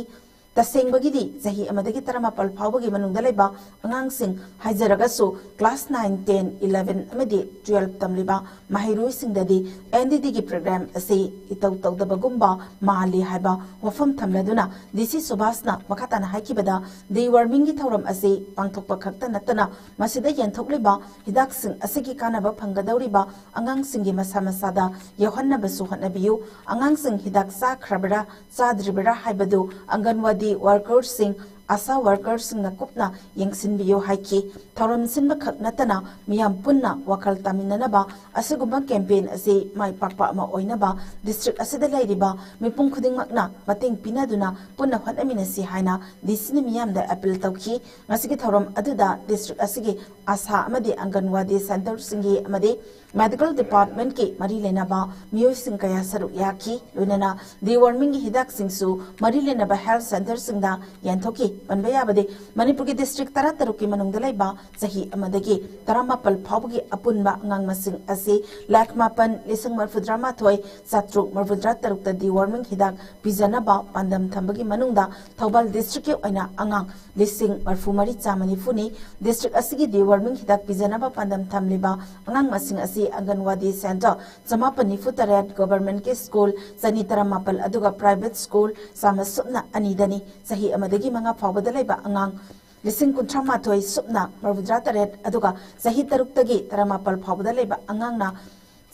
ꯇꯁꯦꯡꯕꯒꯤꯗꯤ ꯆꯍꯤ ꯑꯃꯗꯒꯤ ꯇꯔꯥꯃꯥꯄꯜ ꯐꯥꯎꯕꯒꯤ ꯃꯅꯨꯡꯗ ꯂꯩꯕ ꯑꯉꯥꯡꯁꯤꯡ ꯍꯥꯏꯖꯔꯒꯁꯨ class nine, ten, eleven ꯑꯃꯗꯤ twelve ꯇꯝꯂꯤꯕ ꯃꯍꯩꯔꯣꯏꯁꯤꯡꯗꯗꯤ N D D ꯒꯤ program ꯑꯁꯤ ꯏꯇꯧ ꯇꯧꯗꯕꯒꯨꯝꯕ ꯃꯥꯜꯂꯤ ꯍꯥꯏꯕ ꯋꯥꯐꯝ ꯊꯝꯂꯗꯨꯅ D C ꯁꯨꯕꯥꯁꯅ ꯃꯈꯥ ꯇꯥꯅ ꯍꯥꯏꯈꯤꯕꯗ, deworming ꯒꯤ ꯊꯧꯔꯝ ꯑꯁꯤ ꯄꯥꯡꯊꯣꯛꯄ ꯈꯛꯇ ꯅꯠꯇꯅ ꯃꯁꯤꯗ ꯌꯦꯟꯊꯣꯛꯂꯤꯕ ꯍꯤꯗꯥꯛꯁꯤꯡ ꯑꯁꯤꯒꯤ ꯀꯥꯟꯅꯕ ꯐꯪꯒꯗꯧꯔꯤꯕ ꯑꯉꯥꯡꯁꯤꯡꯒꯤ ꯃꯁꯥ ꯃꯁꯥꯗ ꯌꯧꯍꯟꯅꯕꯁꯨ ꯍꯣꯠꯅꯕꯤꯌꯨ꯫ ꯑꯉꯥꯡꯁꯤꯡ ꯍꯤꯗꯥꯛ ꯆꯥꯈ꯭ꯔꯕ꯭ꯔꯥ ꯆꯥꯗ꯭ꯔꯤꯕ꯭ꯔꯥ ꯍꯥꯏꯕꯗꯨ ꯑꯪꯒꯟꯋꯥꯗꯤ worker ꯁꯤꯡ, ASHA worker ꯁꯤꯡꯅ ꯀꯨꯞꯅ ꯌꯦꯡꯁꯤꯟꯕꯤꯌꯨ ꯍꯥꯏꯈꯤ꯫ ꯊꯧꯔꯝ ꯁꯤꯟꯕ ꯈꯛ ꯅꯠꯇꯅ ꯃꯤꯌꯥꯝ ꯄꯨꯟꯅ ꯋꯥꯈꯜ ꯇꯥꯃꯤꯟꯅꯅꯕ ꯑꯁꯤꯒꯨꯝꯕ campaign ꯑꯁꯤ ꯃꯥꯏ ꯄꯥꯛꯄ ꯑꯃ ꯑꯣꯏꯅꯕ district ꯑꯁꯤꯗ ꯂꯩꯔꯤꯕ ꯃꯤꯄꯨꯝ ꯈꯨꯗꯤꯡꯃꯛꯅ ꯃꯇꯦꯡ ꯄꯤꯅꯗꯨꯅ ꯄꯨꯟꯅ ꯍꯣꯠꯅꯃꯤꯟꯅꯁꯤ ꯍꯥꯏꯅ D C ꯅ ꯃꯤꯌꯥꯝꯗ appeal ꯇꯧꯈꯤ꯫ ꯉꯁꯤꯒꯤ ꯊꯧꯔꯝ ꯑꯗꯨꯗ district ꯑꯁꯤꯒꯤ ASHA ꯑꯃꯗꯤ ꯑꯪꯒꯟꯋꯥꯗꯤ center ꯁꯤꯡꯒꯤ ꯑꯃꯗꯤ medical department ꯀꯤ ꯃꯔꯤ ꯂꯩꯅꯕ ꯃꯤꯑꯣꯏꯁꯤꯡ ꯀꯌꯥ ꯁꯔꯨꯛ ꯌꯥꯈꯤ꯫ ꯂꯣꯏꯅꯅ deworming ꯒꯤ ꯍꯤꯗꯥꯛꯁꯤꯡꯁꯨ ꯃꯔꯤ ꯂꯩꯅꯕ health center ꯁꯤꯡꯗ ꯌꯦꯟꯊꯣꯛꯈꯤ꯫ ꯄꯟꯕ ꯌꯥꯕꯗꯤ, ꯃꯅꯤꯄꯨꯔꯒꯤ district ꯇꯔꯥꯇꯔꯨꯛꯀꯤ ꯃꯅꯨꯡꯗ ꯂꯩꯕ ꯆꯍꯤ ꯑꯃꯗꯒꯤ ꯇꯔꯥꯃꯥꯄꯜ ꯐꯥꯎꯕꯒꯤ ꯑꯄꯨꯟꯕ ꯑꯉꯥꯡ ꯃꯁꯤꯡ ꯑꯁꯤ ꯂꯥꯈ ꯃꯥꯄꯟ ꯂꯤꯁꯤꯡ ꯃꯔꯤꯐꯨꯇꯔꯥ ꯃꯥꯊꯣꯏ ꯆꯥꯇ꯭ꯔꯨꯛ ꯃꯔꯤꯐꯨꯇꯔꯥ ꯇꯔꯨꯛꯇ deworming ꯍꯤꯗꯥꯛ ꯄꯤꯖꯅꯕ ꯄꯥꯟꯗꯝ ꯊꯝꯕꯒꯤ ꯃꯅꯨꯡꯗ ꯊꯧꯕꯥꯜ district ꯀꯤ ꯑꯣꯏꯅ ꯑꯉꯥꯡ ꯂꯤꯁꯤꯡ ꯃꯔꯤꯐꯨ ꯃꯔꯤ ꯆꯥꯝꯃ ꯅꯤꯐꯨꯅꯤ꯫ District ꯑꯁꯤꯒꯤ deworming ꯍꯤꯗꯥꯛ ꯄꯤꯖꯅꯕ ꯄꯥꯟꯗꯝ ꯊꯝꯂꯤꯕ ꯑꯉꯥꯡ ꯃꯁꯤꯡ ꯑꯁꯤ ꯑꯪꯒꯟꯋꯥꯗꯤ center ꯆꯃꯥꯄꯟ ꯅꯤꯐꯨ ꯇꯔꯦꯠ, government ꯀꯤ school ꯆꯅꯤ ꯇꯔꯥꯃꯥꯄꯜ, ꯑꯗꯨꯒ private school ꯆꯥꯝꯃ ꯁꯨꯞꯅ ꯑꯅꯤꯗꯅꯤ꯫ ꯆꯍꯤ ꯑꯃꯗꯒꯤ ꯃꯉꯥ ꯐꯥꯎꯕꯗ ꯂꯩꯕ ꯑꯉꯥꯡ ꯂꯤꯁꯤꯡ ꯀꯨꯟꯊ꯭ꯔꯥ ꯃꯥꯊꯣꯏ ꯁꯨꯞꯅ ꯃꯔꯤꯐꯨꯇꯔꯥ ꯇꯔꯦꯠ, ꯑꯗꯨꯒ ꯆꯍꯤ ꯇꯔꯨꯛꯇꯒꯤ ꯇꯔꯥꯃꯥꯄꯜ ꯐꯥꯎꯕꯗ ꯂꯩꯕ ꯑꯉꯥꯡꯅ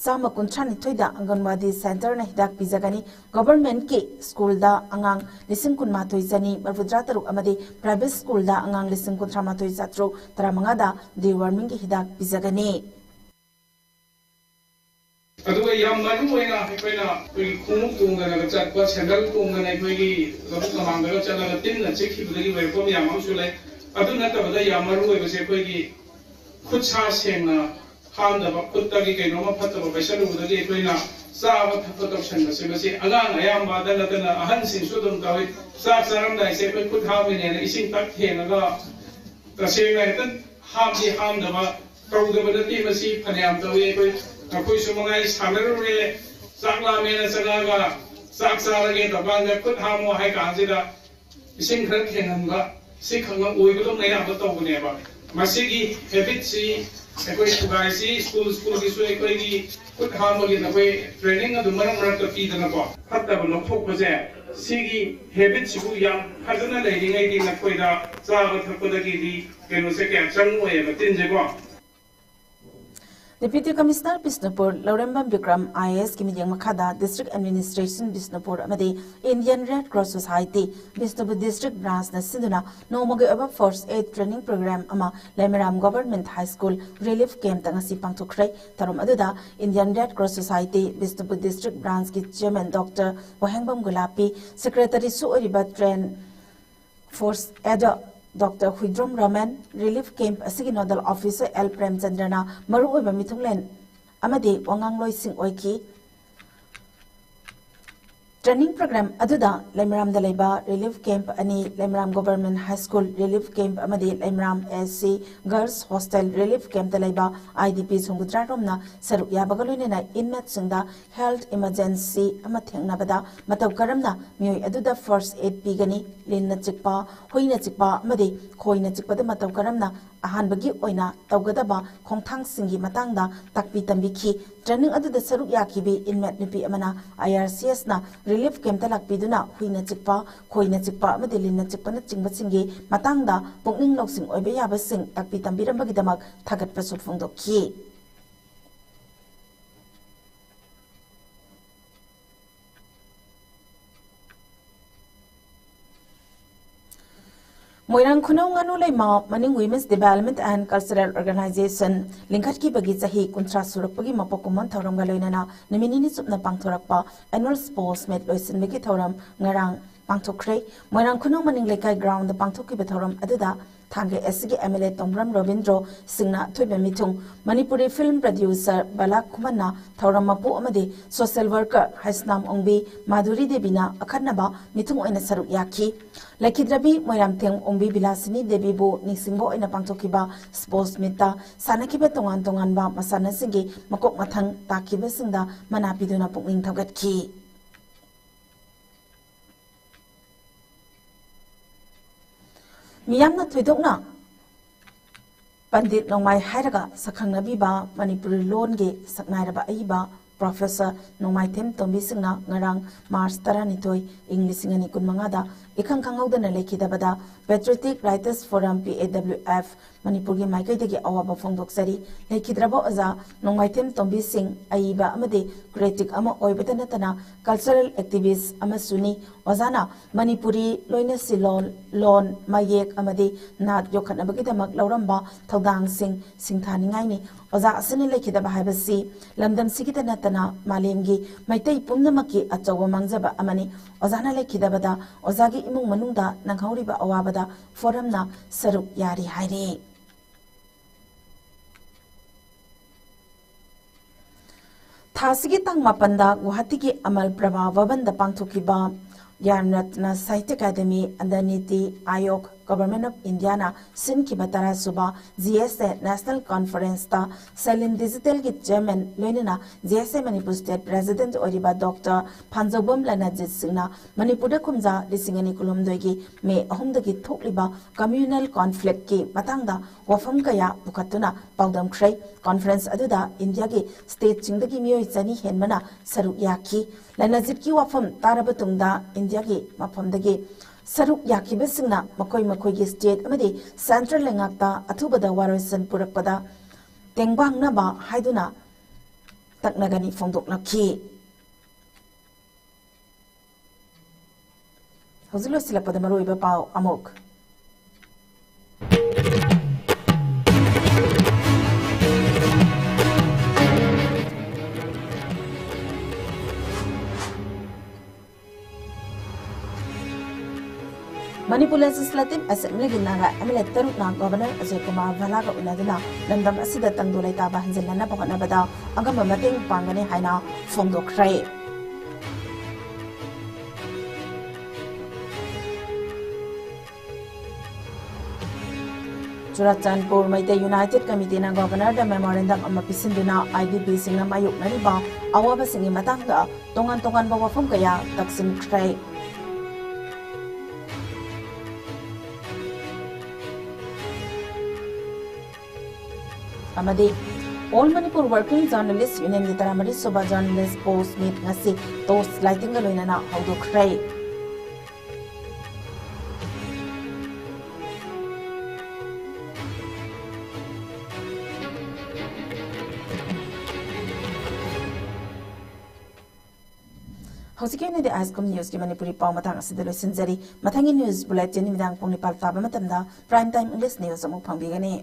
ꯆꯥꯝꯃ ꯀꯨꯟꯊ꯭ꯔꯥ ꯅꯤꯊꯣꯏꯗ ꯑꯪꯒꯟꯋꯥꯗꯤ center ꯅ ꯍꯤꯗꯥꯛ ꯄꯤꯖꯒꯅꯤ꯫ Government ꯀꯤ school ꯗ ꯑꯉꯥꯡ ꯂꯤꯁꯤꯡ ꯀꯨꯟꯃꯥꯊꯣꯏ ꯆꯅꯤ ꯃꯔꯤꯐꯨꯇꯔꯥ ꯇꯔꯨꯛ ꯑꯃꯗꯤ private school ꯗ ꯑꯉꯥꯡ ꯂꯤꯁꯤꯡ ꯀꯨꯟꯊ꯭ꯔꯥ ꯃꯥꯊꯣꯏ ꯆꯥꯇ꯭ꯔꯨꯛ ꯇꯔꯥꯃꯉꯥꯗ deworming ꯒꯤ ꯍꯤꯗꯥꯛ ꯄꯤꯖꯒꯅꯤ꯫ ꯑꯗꯨꯒ ꯌꯥꯝ ꯃꯔꯨ ꯑꯣꯏꯅ ꯑꯩꯈꯣꯏꯅ ꯑꯩꯈꯣꯏꯒꯤ ꯈꯣꯡꯎꯞ ꯇꯣꯡꯗꯅꯒ ꯆꯠꯄ, ꯁꯦꯟꯗꯜ ꯇꯣꯡꯗꯅ ꯑꯩꯈꯣꯏꯒꯤ ꯂꯧꯕꯨꯛ ꯂꯝꯍꯥꯡꯗꯒ ꯆꯠꯂꯒ ꯇꯤꯟꯅ ꯆꯤꯛꯈꯤꯕꯗꯒꯤ ꯑꯣꯏꯔꯛꯄ ꯃꯌꯥꯝ ꯑꯃꯁꯨ ꯂꯩ꯫ ꯑꯗꯨ ꯅꯠꯇꯕꯗ ꯌꯥꯝ ꯃꯔꯨ ꯑꯣꯏꯕꯁꯦ ꯑꯩꯈꯣꯏꯒꯤ ꯈꯨꯠ ꯁꯥ ꯁꯦꯡꯅ ꯍꯥꯝꯗꯕ, ꯈꯨꯠꯇꯒꯤ ꯀꯩꯅꯣꯝꯃ ꯐꯠꯇꯕ ꯄꯩꯁꯜꯂꯨꯕꯗꯒꯤ ꯑꯩꯈꯣꯏꯅ ꯆꯥꯕ ꯊꯛꯄ ꯇꯧꯁꯟꯕꯁꯦ, ꯃꯁꯤ ꯑꯉꯥꯡ ꯑꯌꯥꯝꯕꯗ ꯅꯠꯇꯅ ꯑꯍꯟꯁꯤꯡꯁꯨ ꯑꯗꯨꯝ ꯇꯧꯏ꯫ ꯆꯥꯛ ꯆꯥꯔꯝꯗꯥꯏꯁꯦ ꯑꯩꯈꯣꯏ ꯈꯨꯠ ꯍꯥꯝꯃꯤꯅꯦꯅ ꯏꯁꯤꯡ ꯇꯛ ꯊꯦꯡꯉꯒ, ꯇꯁꯦꯡꯅ ꯍꯦꯛꯇ ꯍꯥꯝꯗꯤ ꯍꯥꯝꯗꯕ, ꯇꯧꯗꯕ ꯅꯠꯇꯦ꯫ ꯃꯁꯤ ꯐꯅꯌꯥꯝ ꯇꯧꯏ꯫ ꯑꯩꯈꯣꯏ, ꯑꯩꯈꯣꯏꯁꯨ ꯃꯉꯥꯏ, ꯁꯥꯟꯅꯔꯨꯔꯦ, ꯆꯥꯛ ꯂꯥꯝꯃꯦꯅ ꯆꯪꯉꯛꯑꯒ ꯆꯥꯛ ꯆꯥꯔꯒꯦ ꯇꯧꯀꯥꯟꯗ ꯈꯨꯠ ꯍꯥꯝꯃꯣ ꯍꯥꯏ ꯀꯥꯟꯁꯤꯗ ꯏꯁꯤꯡ ꯈꯔ ꯊꯦꯡꯍꯟꯕ, ꯁꯤ ꯈꯛꯅ ꯑꯣꯏꯕꯗꯧꯅ ꯑꯌꯥꯝꯕ ꯇꯧꯕꯅꯦꯕ꯫ ꯃꯁꯤꯒꯤ ꯍꯦꯕꯤꯠꯁꯤ ꯑꯩꯈꯣꯏ ꯈꯨꯒꯥꯏꯁꯤ ꯁ꯭ꯀꯨꯜ ꯁ꯭ꯀꯨꯜꯒꯤꯁꯨ ꯑꯩꯈꯣꯏꯒꯤ ꯈꯨꯠ ꯍꯥꯝꯕꯒꯤ ꯑꯩꯈꯣꯏ ꯇ꯭ꯔꯦꯅꯤꯡ ꯑꯗꯨꯝ ꯃꯔꯛ ꯃꯔꯛꯇ ꯄꯤꯗꯅꯀꯣ, ꯐꯠꯇꯕ ꯂꯧꯊꯣꯛꯄꯁꯦ, ꯁꯤꯒꯤ ꯍꯦꯕꯤꯠꯁꯤꯕꯨ ꯌꯥꯝ ꯐꯖꯅ ꯂꯩꯔꯤꯉꯩꯗꯤ ꯅꯈꯣꯏꯗ ꯆꯥꯕ ꯊꯛꯄꯗꯒꯤꯗꯤ ꯀꯩꯅꯣꯁꯦ ꯀꯌꯥ ꯆꯪꯉꯣꯏꯌꯦꯕ, ꯇꯤꯟꯁꯦꯀꯣ꯫ Deputy Commissioner Bishnupur Laurembam Bikram I A ꯑꯦꯁꯀꯤ ꯃꯤꯠꯌꯦꯡ ꯃꯈꯥꯗ District Administration ꯕꯤꯁꯅꯨꯄꯨꯔ ꯑꯃꯗꯤ Indian Red Cross Society Bishnupur District Branchꯅ ꯁꯤꯟꯗꯨꯅ ꯅꯣꯡꯃꯒꯤ ꯑꯣꯏꯕ First Aid Training Program ꯑꯃ ꯂꯩꯃꯔꯥꯝ Government High School Relief Campꯇ ꯉꯁꯤ ꯄꯥꯡꯊꯣꯛꯈ꯭ꯔꯦ꯫ ꯊꯧꯔꯝ ꯑꯗꯨꯗ Indian Red Cross Society Bishnupur District Branchꯀꯤ Chairman Doctor ꯋꯥꯍꯦꯡꯕꯝ ꯒꯨꯂꯥꯄꯤ, Secretaryꯁꯨ ꯑꯣꯏꯔꯤꯕ Train Force Aide Doctor Huidrom Raman, Relief Camp ꯑꯁꯤꯒꯤ Nodal Officer ꯑꯦꯜ ꯄ꯭ꯔꯦꯝꯆꯟꯗ꯭ꯔꯅ ꯃꯔꯨꯑꯣꯏꯕ ꯃꯤꯊꯨꯡꯂꯦꯟ ꯑꯃꯗꯤ ꯋꯥꯉꯥꯡꯂꯣꯏꯁꯤꯡ ꯑꯣꯏꯈꯤ꯫ Training program ꯑꯗꯨꯗ ꯂꯩꯃꯔꯥꯝꯗ ꯂꯩꯕ Relief Camp ꯑꯅꯤ, ꯂꯩꯃꯔꯥꯝ Government High School Relief Camp ꯑꯃꯗꯤ ꯂꯩꯃꯔꯥꯝ ꯑꯦ ꯁꯤ Girls Hostel Relief Campꯇ ꯂꯩꯕ I D Ps ꯍꯨꯝꯐꯨꯇꯔꯥ ꯔꯣꯝꯅ ꯁꯔꯨꯛ ꯌꯥꯕꯒ ꯂꯣꯏꯅꯅ inmateꯁꯤꯡꯗ health emergency ꯑꯃ ꯊꯦꯡꯅꯕꯗ ꯃꯇꯧ ꯀꯔꯝꯅ ꯃꯤꯑꯣꯏ ꯑꯗꯨꯗ first aid ꯄꯤꯒꯅꯤ, ꯂꯤꯟꯅ ꯆꯤꯛꯄ, ꯍꯨꯏꯅ ꯆꯤꯛꯄ ꯑꯃꯗꯤ ꯈꯣꯏꯅ ꯆꯤꯛꯄꯗ ꯃꯇꯧ ꯀꯔꯝꯅ ꯑꯍꯥꯟꯕꯒꯤ ꯑꯣꯏꯅ ꯇꯧꯒꯗꯕ ꯈꯣꯡꯊꯥꯡꯁꯤꯡꯒꯤ ꯃꯇꯥꯡꯗ ꯇꯥꯛꯄꯤ ꯇꯝꯕꯤꯈꯤ꯫ Training ꯑꯗꯨꯗ ꯁꯔꯨꯛ ꯌꯥꯈꯤꯕꯤ inmate ꯅꯨꯄꯤ ꯑꯃꯅ I R C Sꯅ relief campꯇ ꯂꯥꯛꯄꯤꯗꯨꯅ ꯍꯨꯏꯅ ꯆꯤꯛꯄ, ꯈꯣꯏꯅ ꯆꯤꯛꯄ ꯑꯃꯗꯤ ꯂꯤꯟꯅ ꯆꯤꯛꯄꯅꯆꯤꯡꯕꯁꯤꯡꯒꯤ ꯃꯇꯥꯡꯗ ꯄꯨꯛꯅꯤꯡ ꯂꯧꯁꯤꯡ ꯑꯣꯏꯕ ꯌꯥꯕꯁꯤꯡ ꯇꯥꯛꯄꯤ ꯇꯝꯕꯤꯔꯝꯕꯒꯤꯗꯃꯛ ꯊꯥꯒꯠꯄꯁꯨ ꯐꯣꯡꯗꯣꯛꯈꯤ꯫ ꯃꯣꯏꯔꯥꯡ ꯈꯨꯅꯧ ꯉꯥꯅꯨ ꯂꯩꯃ ꯃꯅꯤꯡ Women's Development and Cultural Organization ꯂꯤꯡꯈꯠꯈꯤꯕꯒꯤ ꯆꯍꯤ ꯀꯨꯟꯊ꯭ꯔꯥ ꯁꯨꯔꯛꯄꯒꯤ ꯃꯄꯣꯛ ꯀꯨꯝꯑꯣꯟ ꯊꯧꯔꯝꯒ ꯂꯣꯏꯅꯅ ꯅꯨꯃꯤꯠ ꯅꯤꯅꯤ ꯆꯨꯞꯅ ꯄꯥꯡꯊꯣꯔꯛꯄ Annual Sports Meet ꯂꯣꯏꯁꯤꯟꯕꯒꯤ ꯊꯧꯔꯝ ꯉꯔꯥꯡ ꯄꯥꯡꯊꯣꯛꯈ꯭ꯔꯦ꯫ ꯃꯣꯏꯔꯥꯡ ꯈꯨꯅꯧ ꯃꯅꯤꯡ ꯂꯩꯀꯥꯏ groundꯗ ꯄꯥꯡꯊꯣꯛꯈꯤꯕ ꯊꯧꯔꯝ ꯑꯗꯨꯗ ꯊꯥꯡꯒ ꯑꯦꯁ ꯁꯤꯒꯤ ꯑꯦꯝ ꯑꯦꯜ ꯑꯦ ꯇꯣꯡꯕ꯭ꯔꯝ ꯔꯣꯕꯤꯟꯗ꯭ꯔꯣ ꯁꯤꯡꯅ ꯑꯊꯣꯏꯕ ꯃꯤꯊꯨꯡ, ꯃꯅꯤꯄꯨꯔꯤ ꯐꯤꯜꯝ ꯄ꯭ꯔꯗ꯭ꯌꯨꯁꯔ ꯕꯂꯥ ꯈꯨꯃꯟꯅ ꯊꯧꯔꯝ ꯃꯄꯨ ꯑꯃꯗꯤ ꯁꯣꯁꯦꯜ ꯋꯥꯔꯀꯔ ꯍꯩꯁꯅꯥꯝ ꯑꯣꯡꯕꯤ ꯃꯥꯙꯨꯔꯤ ꯗꯦꯕꯤꯅ ꯑꯈꯟꯅꯕ ꯃꯤꯊꯨꯡ ꯑꯣꯏꯅ ꯁꯔꯨꯛ ꯌꯥꯈꯤ꯫ ꯂꯩꯈꯤꯗ꯭ꯔꯕꯤ ꯃꯣꯏꯔꯥꯝꯊꯦꯝ ꯑꯣꯡꯕꯤ ꯕꯤꯂꯥꯁꯤꯅꯤ ꯗꯦꯕꯤꯕꯨ ꯅꯤꯡꯁꯤꯡꯕ ꯑꯣꯏꯅ ꯄꯥꯡꯊꯣꯛꯈꯤꯕ ꯁ꯭ꯄꯣꯔꯠꯁ ꯃꯤꯠꯇ ꯁꯥꯟꯅꯈꯤꯕ ꯇꯣꯉꯥꯟ ꯇꯣꯉꯥꯟꯕ ꯃꯁꯥꯟꯅꯁꯤꯡꯒꯤ ꯃꯀꯣꯛ ꯃꯊꯪ ꯇꯥꯈꯤꯕꯁꯤꯡꯗ ꯃꯅꯥ ꯄꯤꯗꯨꯅ ꯄꯨꯛꯅꯤꯡ ꯊꯧꯒꯠꯈꯤ꯫ ꯃꯤꯌꯥꯝꯅ ꯊꯣꯏꯗꯣꯛꯅ ꯄꯟꯗꯤꯠ ꯅꯣꯡꯃꯥꯏ ꯍꯥꯏꯔꯒ ꯁꯛꯈꯪꯅꯕꯤꯕ ꯃꯅꯤꯄꯨꯔꯤ ꯂꯣꯟꯒꯤ ꯁꯛꯅꯥꯏꯔꯕ ꯑꯏꯕ ꯄ꯭ꯔꯣꯐꯦꯁꯔ ꯅꯣꯡꯃꯥꯏꯊꯦꯝ ꯇꯣꯝꯕꯤ ꯁꯤꯡꯅ ꯉꯔꯥꯡ ꯃꯥꯔꯆ ꯇꯔꯥꯅꯤꯊꯣꯏ, ꯏꯪ ꯂꯤꯁꯤꯡ ꯑꯅꯤ ꯀꯨꯟꯃꯉꯥꯗ ꯏꯈꯪ ꯈꯪꯍꯧꯗꯅ ꯂꯩꯈꯤꯗꯕꯗ Patriotic Writers Forum, P A W F, ꯃꯅꯤꯄꯨꯔꯒꯤ ꯃꯥꯏꯀꯩꯗꯒꯤ ꯑꯋꯥꯕ ꯐꯣꯡꯗꯣꯛꯆꯔꯤ꯫ ꯂꯩꯈꯤꯗ꯭ꯔꯕ ꯑꯣꯖꯥ ꯅꯣꯡꯃꯥꯏꯊꯦꯝ ꯇꯣꯝꯕꯤ ꯁꯤꯡ ꯑꯏꯕ ꯑꯃꯗꯤ ꯀ꯭ꯔꯤꯇꯤꯛ ꯑꯃ ꯑꯣꯏꯕꯇ ꯅꯠꯇꯅ ꯀꯜꯆꯔꯦꯜ ꯑꯦꯛꯇꯤꯚꯤꯁ ꯑꯃꯁꯨꯅꯤ꯫ ꯑꯣꯖꯥꯅ ꯃꯅꯤꯄꯨꯔꯤ ꯂꯣꯏꯅꯁꯤꯂꯣꯟ, ꯂꯣꯟ, ꯃꯌꯦꯛ ꯑꯃꯗꯤ ꯅꯥꯠ ꯌꯣꯛꯈꯠꯅꯕꯒꯤꯗꯃꯛ ꯂꯧꯔꯝꯕ ꯊꯧꯗꯥꯡꯁꯤꯡ ꯁꯤꯡꯊꯥꯅꯤꯡꯉꯥꯏꯅꯤ꯫ ꯑꯣꯖꯥ ꯑꯁꯤꯅ ꯂꯩꯈꯤꯗꯕ ꯍꯥꯏꯕꯁꯤ ꯂꯝꯗꯝꯁꯤꯒꯤꯗ ꯅꯠꯇꯅ ꯃꯥꯂꯦꯝꯒꯤ ꯃꯩꯇꯩ ꯄꯨꯝꯅꯃꯛꯀꯤ ꯑꯆꯧꯕ ꯃꯥꯡꯖꯕ ꯑꯃꯅꯤ꯫ ꯑꯣꯖꯥꯅ ꯂꯩꯈꯤꯗꯕꯗ ꯑꯣꯖꯥꯒꯤ ꯏꯃꯨꯡ ꯃꯅꯨꯡꯗ ꯅꯪꯍꯧꯔꯤꯕ ꯑꯋꯥꯕꯗ ꯐꯣꯔꯝꯅ ꯁꯔꯨꯛ ꯌꯥꯔꯤ ꯍꯥꯏꯔꯤ꯫ ꯊꯥ ꯑꯁꯤꯒꯤ ꯇꯥꯡ ꯃꯥꯄꯟꯗ ꯒꯨꯋꯥꯍꯥꯇꯤꯒꯤ ꯑꯃꯜ ꯄ꯭ꯔꯚꯥ ꯚꯕꯟꯗ ꯄꯥꯡꯊꯣꯛꯈꯤꯕ ꯒ꯭ꯌꯥꯟ ꯔꯠꯅ ꯁꯥꯍꯤꯇ꯭ꯌ ꯑꯦꯀꯥꯗꯦꯃꯤ under ꯅꯤꯇꯤ ꯑꯥꯌꯣꯒ, Government of Indiaꯅ ꯁꯤꯟꯈꯤꯕ ꯇꯔꯥꯁꯨꯕ G S A National Conferenceꯇ ꯁꯦꯂꯤꯝ ꯗꯤꯖꯤꯇꯦꯜꯒꯤ chairman ꯂꯣꯏꯅꯅ G S A Manipur state president ꯑꯣꯏꯔꯤꯕ ꯗꯣꯛꯇꯔ ꯐꯥꯟꯖꯧꯕꯝ ꯂꯅꯖꯤꯠ ꯁꯤꯡꯅ ꯃꯅꯤꯄꯨꯔꯗ ꯀꯨꯝꯖꯥ ꯂꯤꯁꯤꯡ ꯑꯅꯤ ꯀꯨꯟꯍꯨꯝꯗꯣꯏꯒꯤ ꯃꯦ ꯑꯍꯨꯝꯗꯒꯤ ꯊꯣꯛꯂꯤꯕ communal conflictꯀꯤ ꯃꯇꯥꯡꯗ ꯋꯥꯐꯝ ꯀꯌꯥ ꯄꯨꯈꯠꯇꯨꯅ ꯄꯥꯎꯗꯝꯈ꯭ꯔꯦ꯫ Conference ꯑꯗꯨꯗ ꯏꯟꯗꯤꯌꯥꯒꯤ stateꯁꯤꯡꯗꯒꯤ ꯃꯤꯑꯣꯏ ꯆꯅꯤ ꯍꯦꯟꯕꯅ ꯁꯔꯨꯛ ꯌꯥꯈꯤ꯫ ꯂꯅꯖꯤꯠꯀꯤ ꯋꯥꯐꯝ ꯇꯥꯔꯕ ꯇꯨꯡꯗ ꯏꯟꯗꯤꯌꯥꯒꯤ ꯃꯐꯝꯗꯒꯤ ꯁꯔꯨꯛ ꯌꯥꯈꯤꯕꯁꯤꯡꯅ ꯃꯈꯣꯏ ꯃꯈꯣꯏꯒꯤ state ꯑꯃꯗꯤ central ꯂꯩꯉꯥꯛꯇ ꯑꯊꯨꯕꯗ ꯋꯥꯔꯣꯏꯁꯤꯟ ꯄꯨꯔꯛꯄꯗ ꯇꯦꯡꯕꯥꯡꯅꯕ ꯍꯥꯏꯗꯨꯅ ꯇꯛꯅꯒꯅꯤ ꯐꯣꯡꯗꯣꯛꯂꯛꯈꯤ꯫ ꯍꯧꯖꯤꯛ ꯂꯣꯏꯁꯤꯜꯂꯛꯄꯗ ꯃꯔꯨꯑꯣꯏꯕ ꯄꯥꯎ ꯑꯃꯨꯛ꯫ ꯃꯅꯤꯄꯨꯔ ꯂꯦꯖꯤꯁꯂꯦꯇꯤꯚ ꯑꯦꯁꯦꯝꯕ꯭ꯂꯤꯒꯤ ꯅꯥꯒꯥ ꯑꯦꯝ ꯑꯦꯜ ꯑꯦ ꯇꯔꯨꯛꯅ ꯒꯚꯔꯅꯔ ꯑꯖꯣꯏ ꯀꯨꯃꯥꯔ ꯚꯜꯂꯥꯒ ꯎꯅꯗꯨꯅ ꯂꯝꯗꯝ ꯑꯁꯤꯗ ꯇꯪꯗꯨ ꯂꯩꯇꯥꯕ ꯍꯟꯖꯤꯜꯍꯟꯅꯕ ꯍꯣꯠꯅꯕꯗ ꯑꯉꯝꯕ ꯃꯇꯦꯡ ꯄꯥꯡꯒꯅꯤ ꯍꯥꯏꯅ ꯐꯣꯡꯗꯣꯛꯈ꯭ꯔꯦ꯫ ꯆꯨꯔꯥꯆꯥꯟꯄꯨꯔ ꯃꯩꯇꯩ ꯌꯨꯅꯥꯏꯇꯦꯗ ꯀꯃꯤꯇꯤꯅ ꯒꯚꯔꯅꯔꯗ ꯃꯦꯃꯣꯔꯦꯟꯗꯝ ꯑꯃ ꯄꯤꯁꯤꯟꯗꯨꯅ ꯑꯥꯏ ꯗꯤ ꯄꯤꯁꯤꯡꯅ ꯃꯥꯌꯣꯛꯅꯔꯤꯕ ꯑꯋꯥꯕꯁꯤꯡꯒꯤ ꯃꯇꯥꯡꯗ ꯇꯣꯉꯥꯟ ꯇꯣꯉꯥꯟꯕ ꯋꯥꯐꯝ ꯀꯌꯥ ꯇꯛꯁꯤꯟꯈ꯭ꯔꯦ꯫ ꯑꯃꯗꯤ All Manipur Working Journalist Unionꯒꯤ ꯇꯔꯥꯃꯔꯤ ꯁꯨꯕ ꯖꯔꯅꯦꯂꯤꯁ ꯄꯣꯁ ꯃꯤꯠ ꯉꯁꯤ ꯇꯣꯔꯆ ꯂꯥꯏꯇꯤꯡꯒ ꯂꯣꯏꯅꯅ ꯍꯧꯗꯣꯛꯈ꯭ꯔꯦ꯫ ꯍꯧꯖꯤꯛꯀꯤ ꯑꯣꯏꯅꯗꯤ ꯑꯥꯏꯁꯀꯨꯝ ꯅ꯭ꯌꯨꯁꯀꯤ ꯃꯅꯤꯄꯨꯔꯤ ꯄꯥꯎ ꯃꯇꯥꯡ ꯑꯁꯤꯗ ꯂꯣꯏꯁꯤꯟꯖꯔꯤ꯫ ꯃꯊꯪꯒꯤ ꯅ꯭ꯌꯨꯁ ꯕꯨꯂꯦꯇꯤꯟ ꯅꯨꯃꯤꯗꯥꯡ ꯄꯨꯡ ꯅꯤꯄꯥꯜ ꯇꯥꯕ ꯃꯇꯝꯗ Prime Time English News ꯑꯃꯨꯛ ꯐꯪꯕꯤꯒꯅꯤ꯫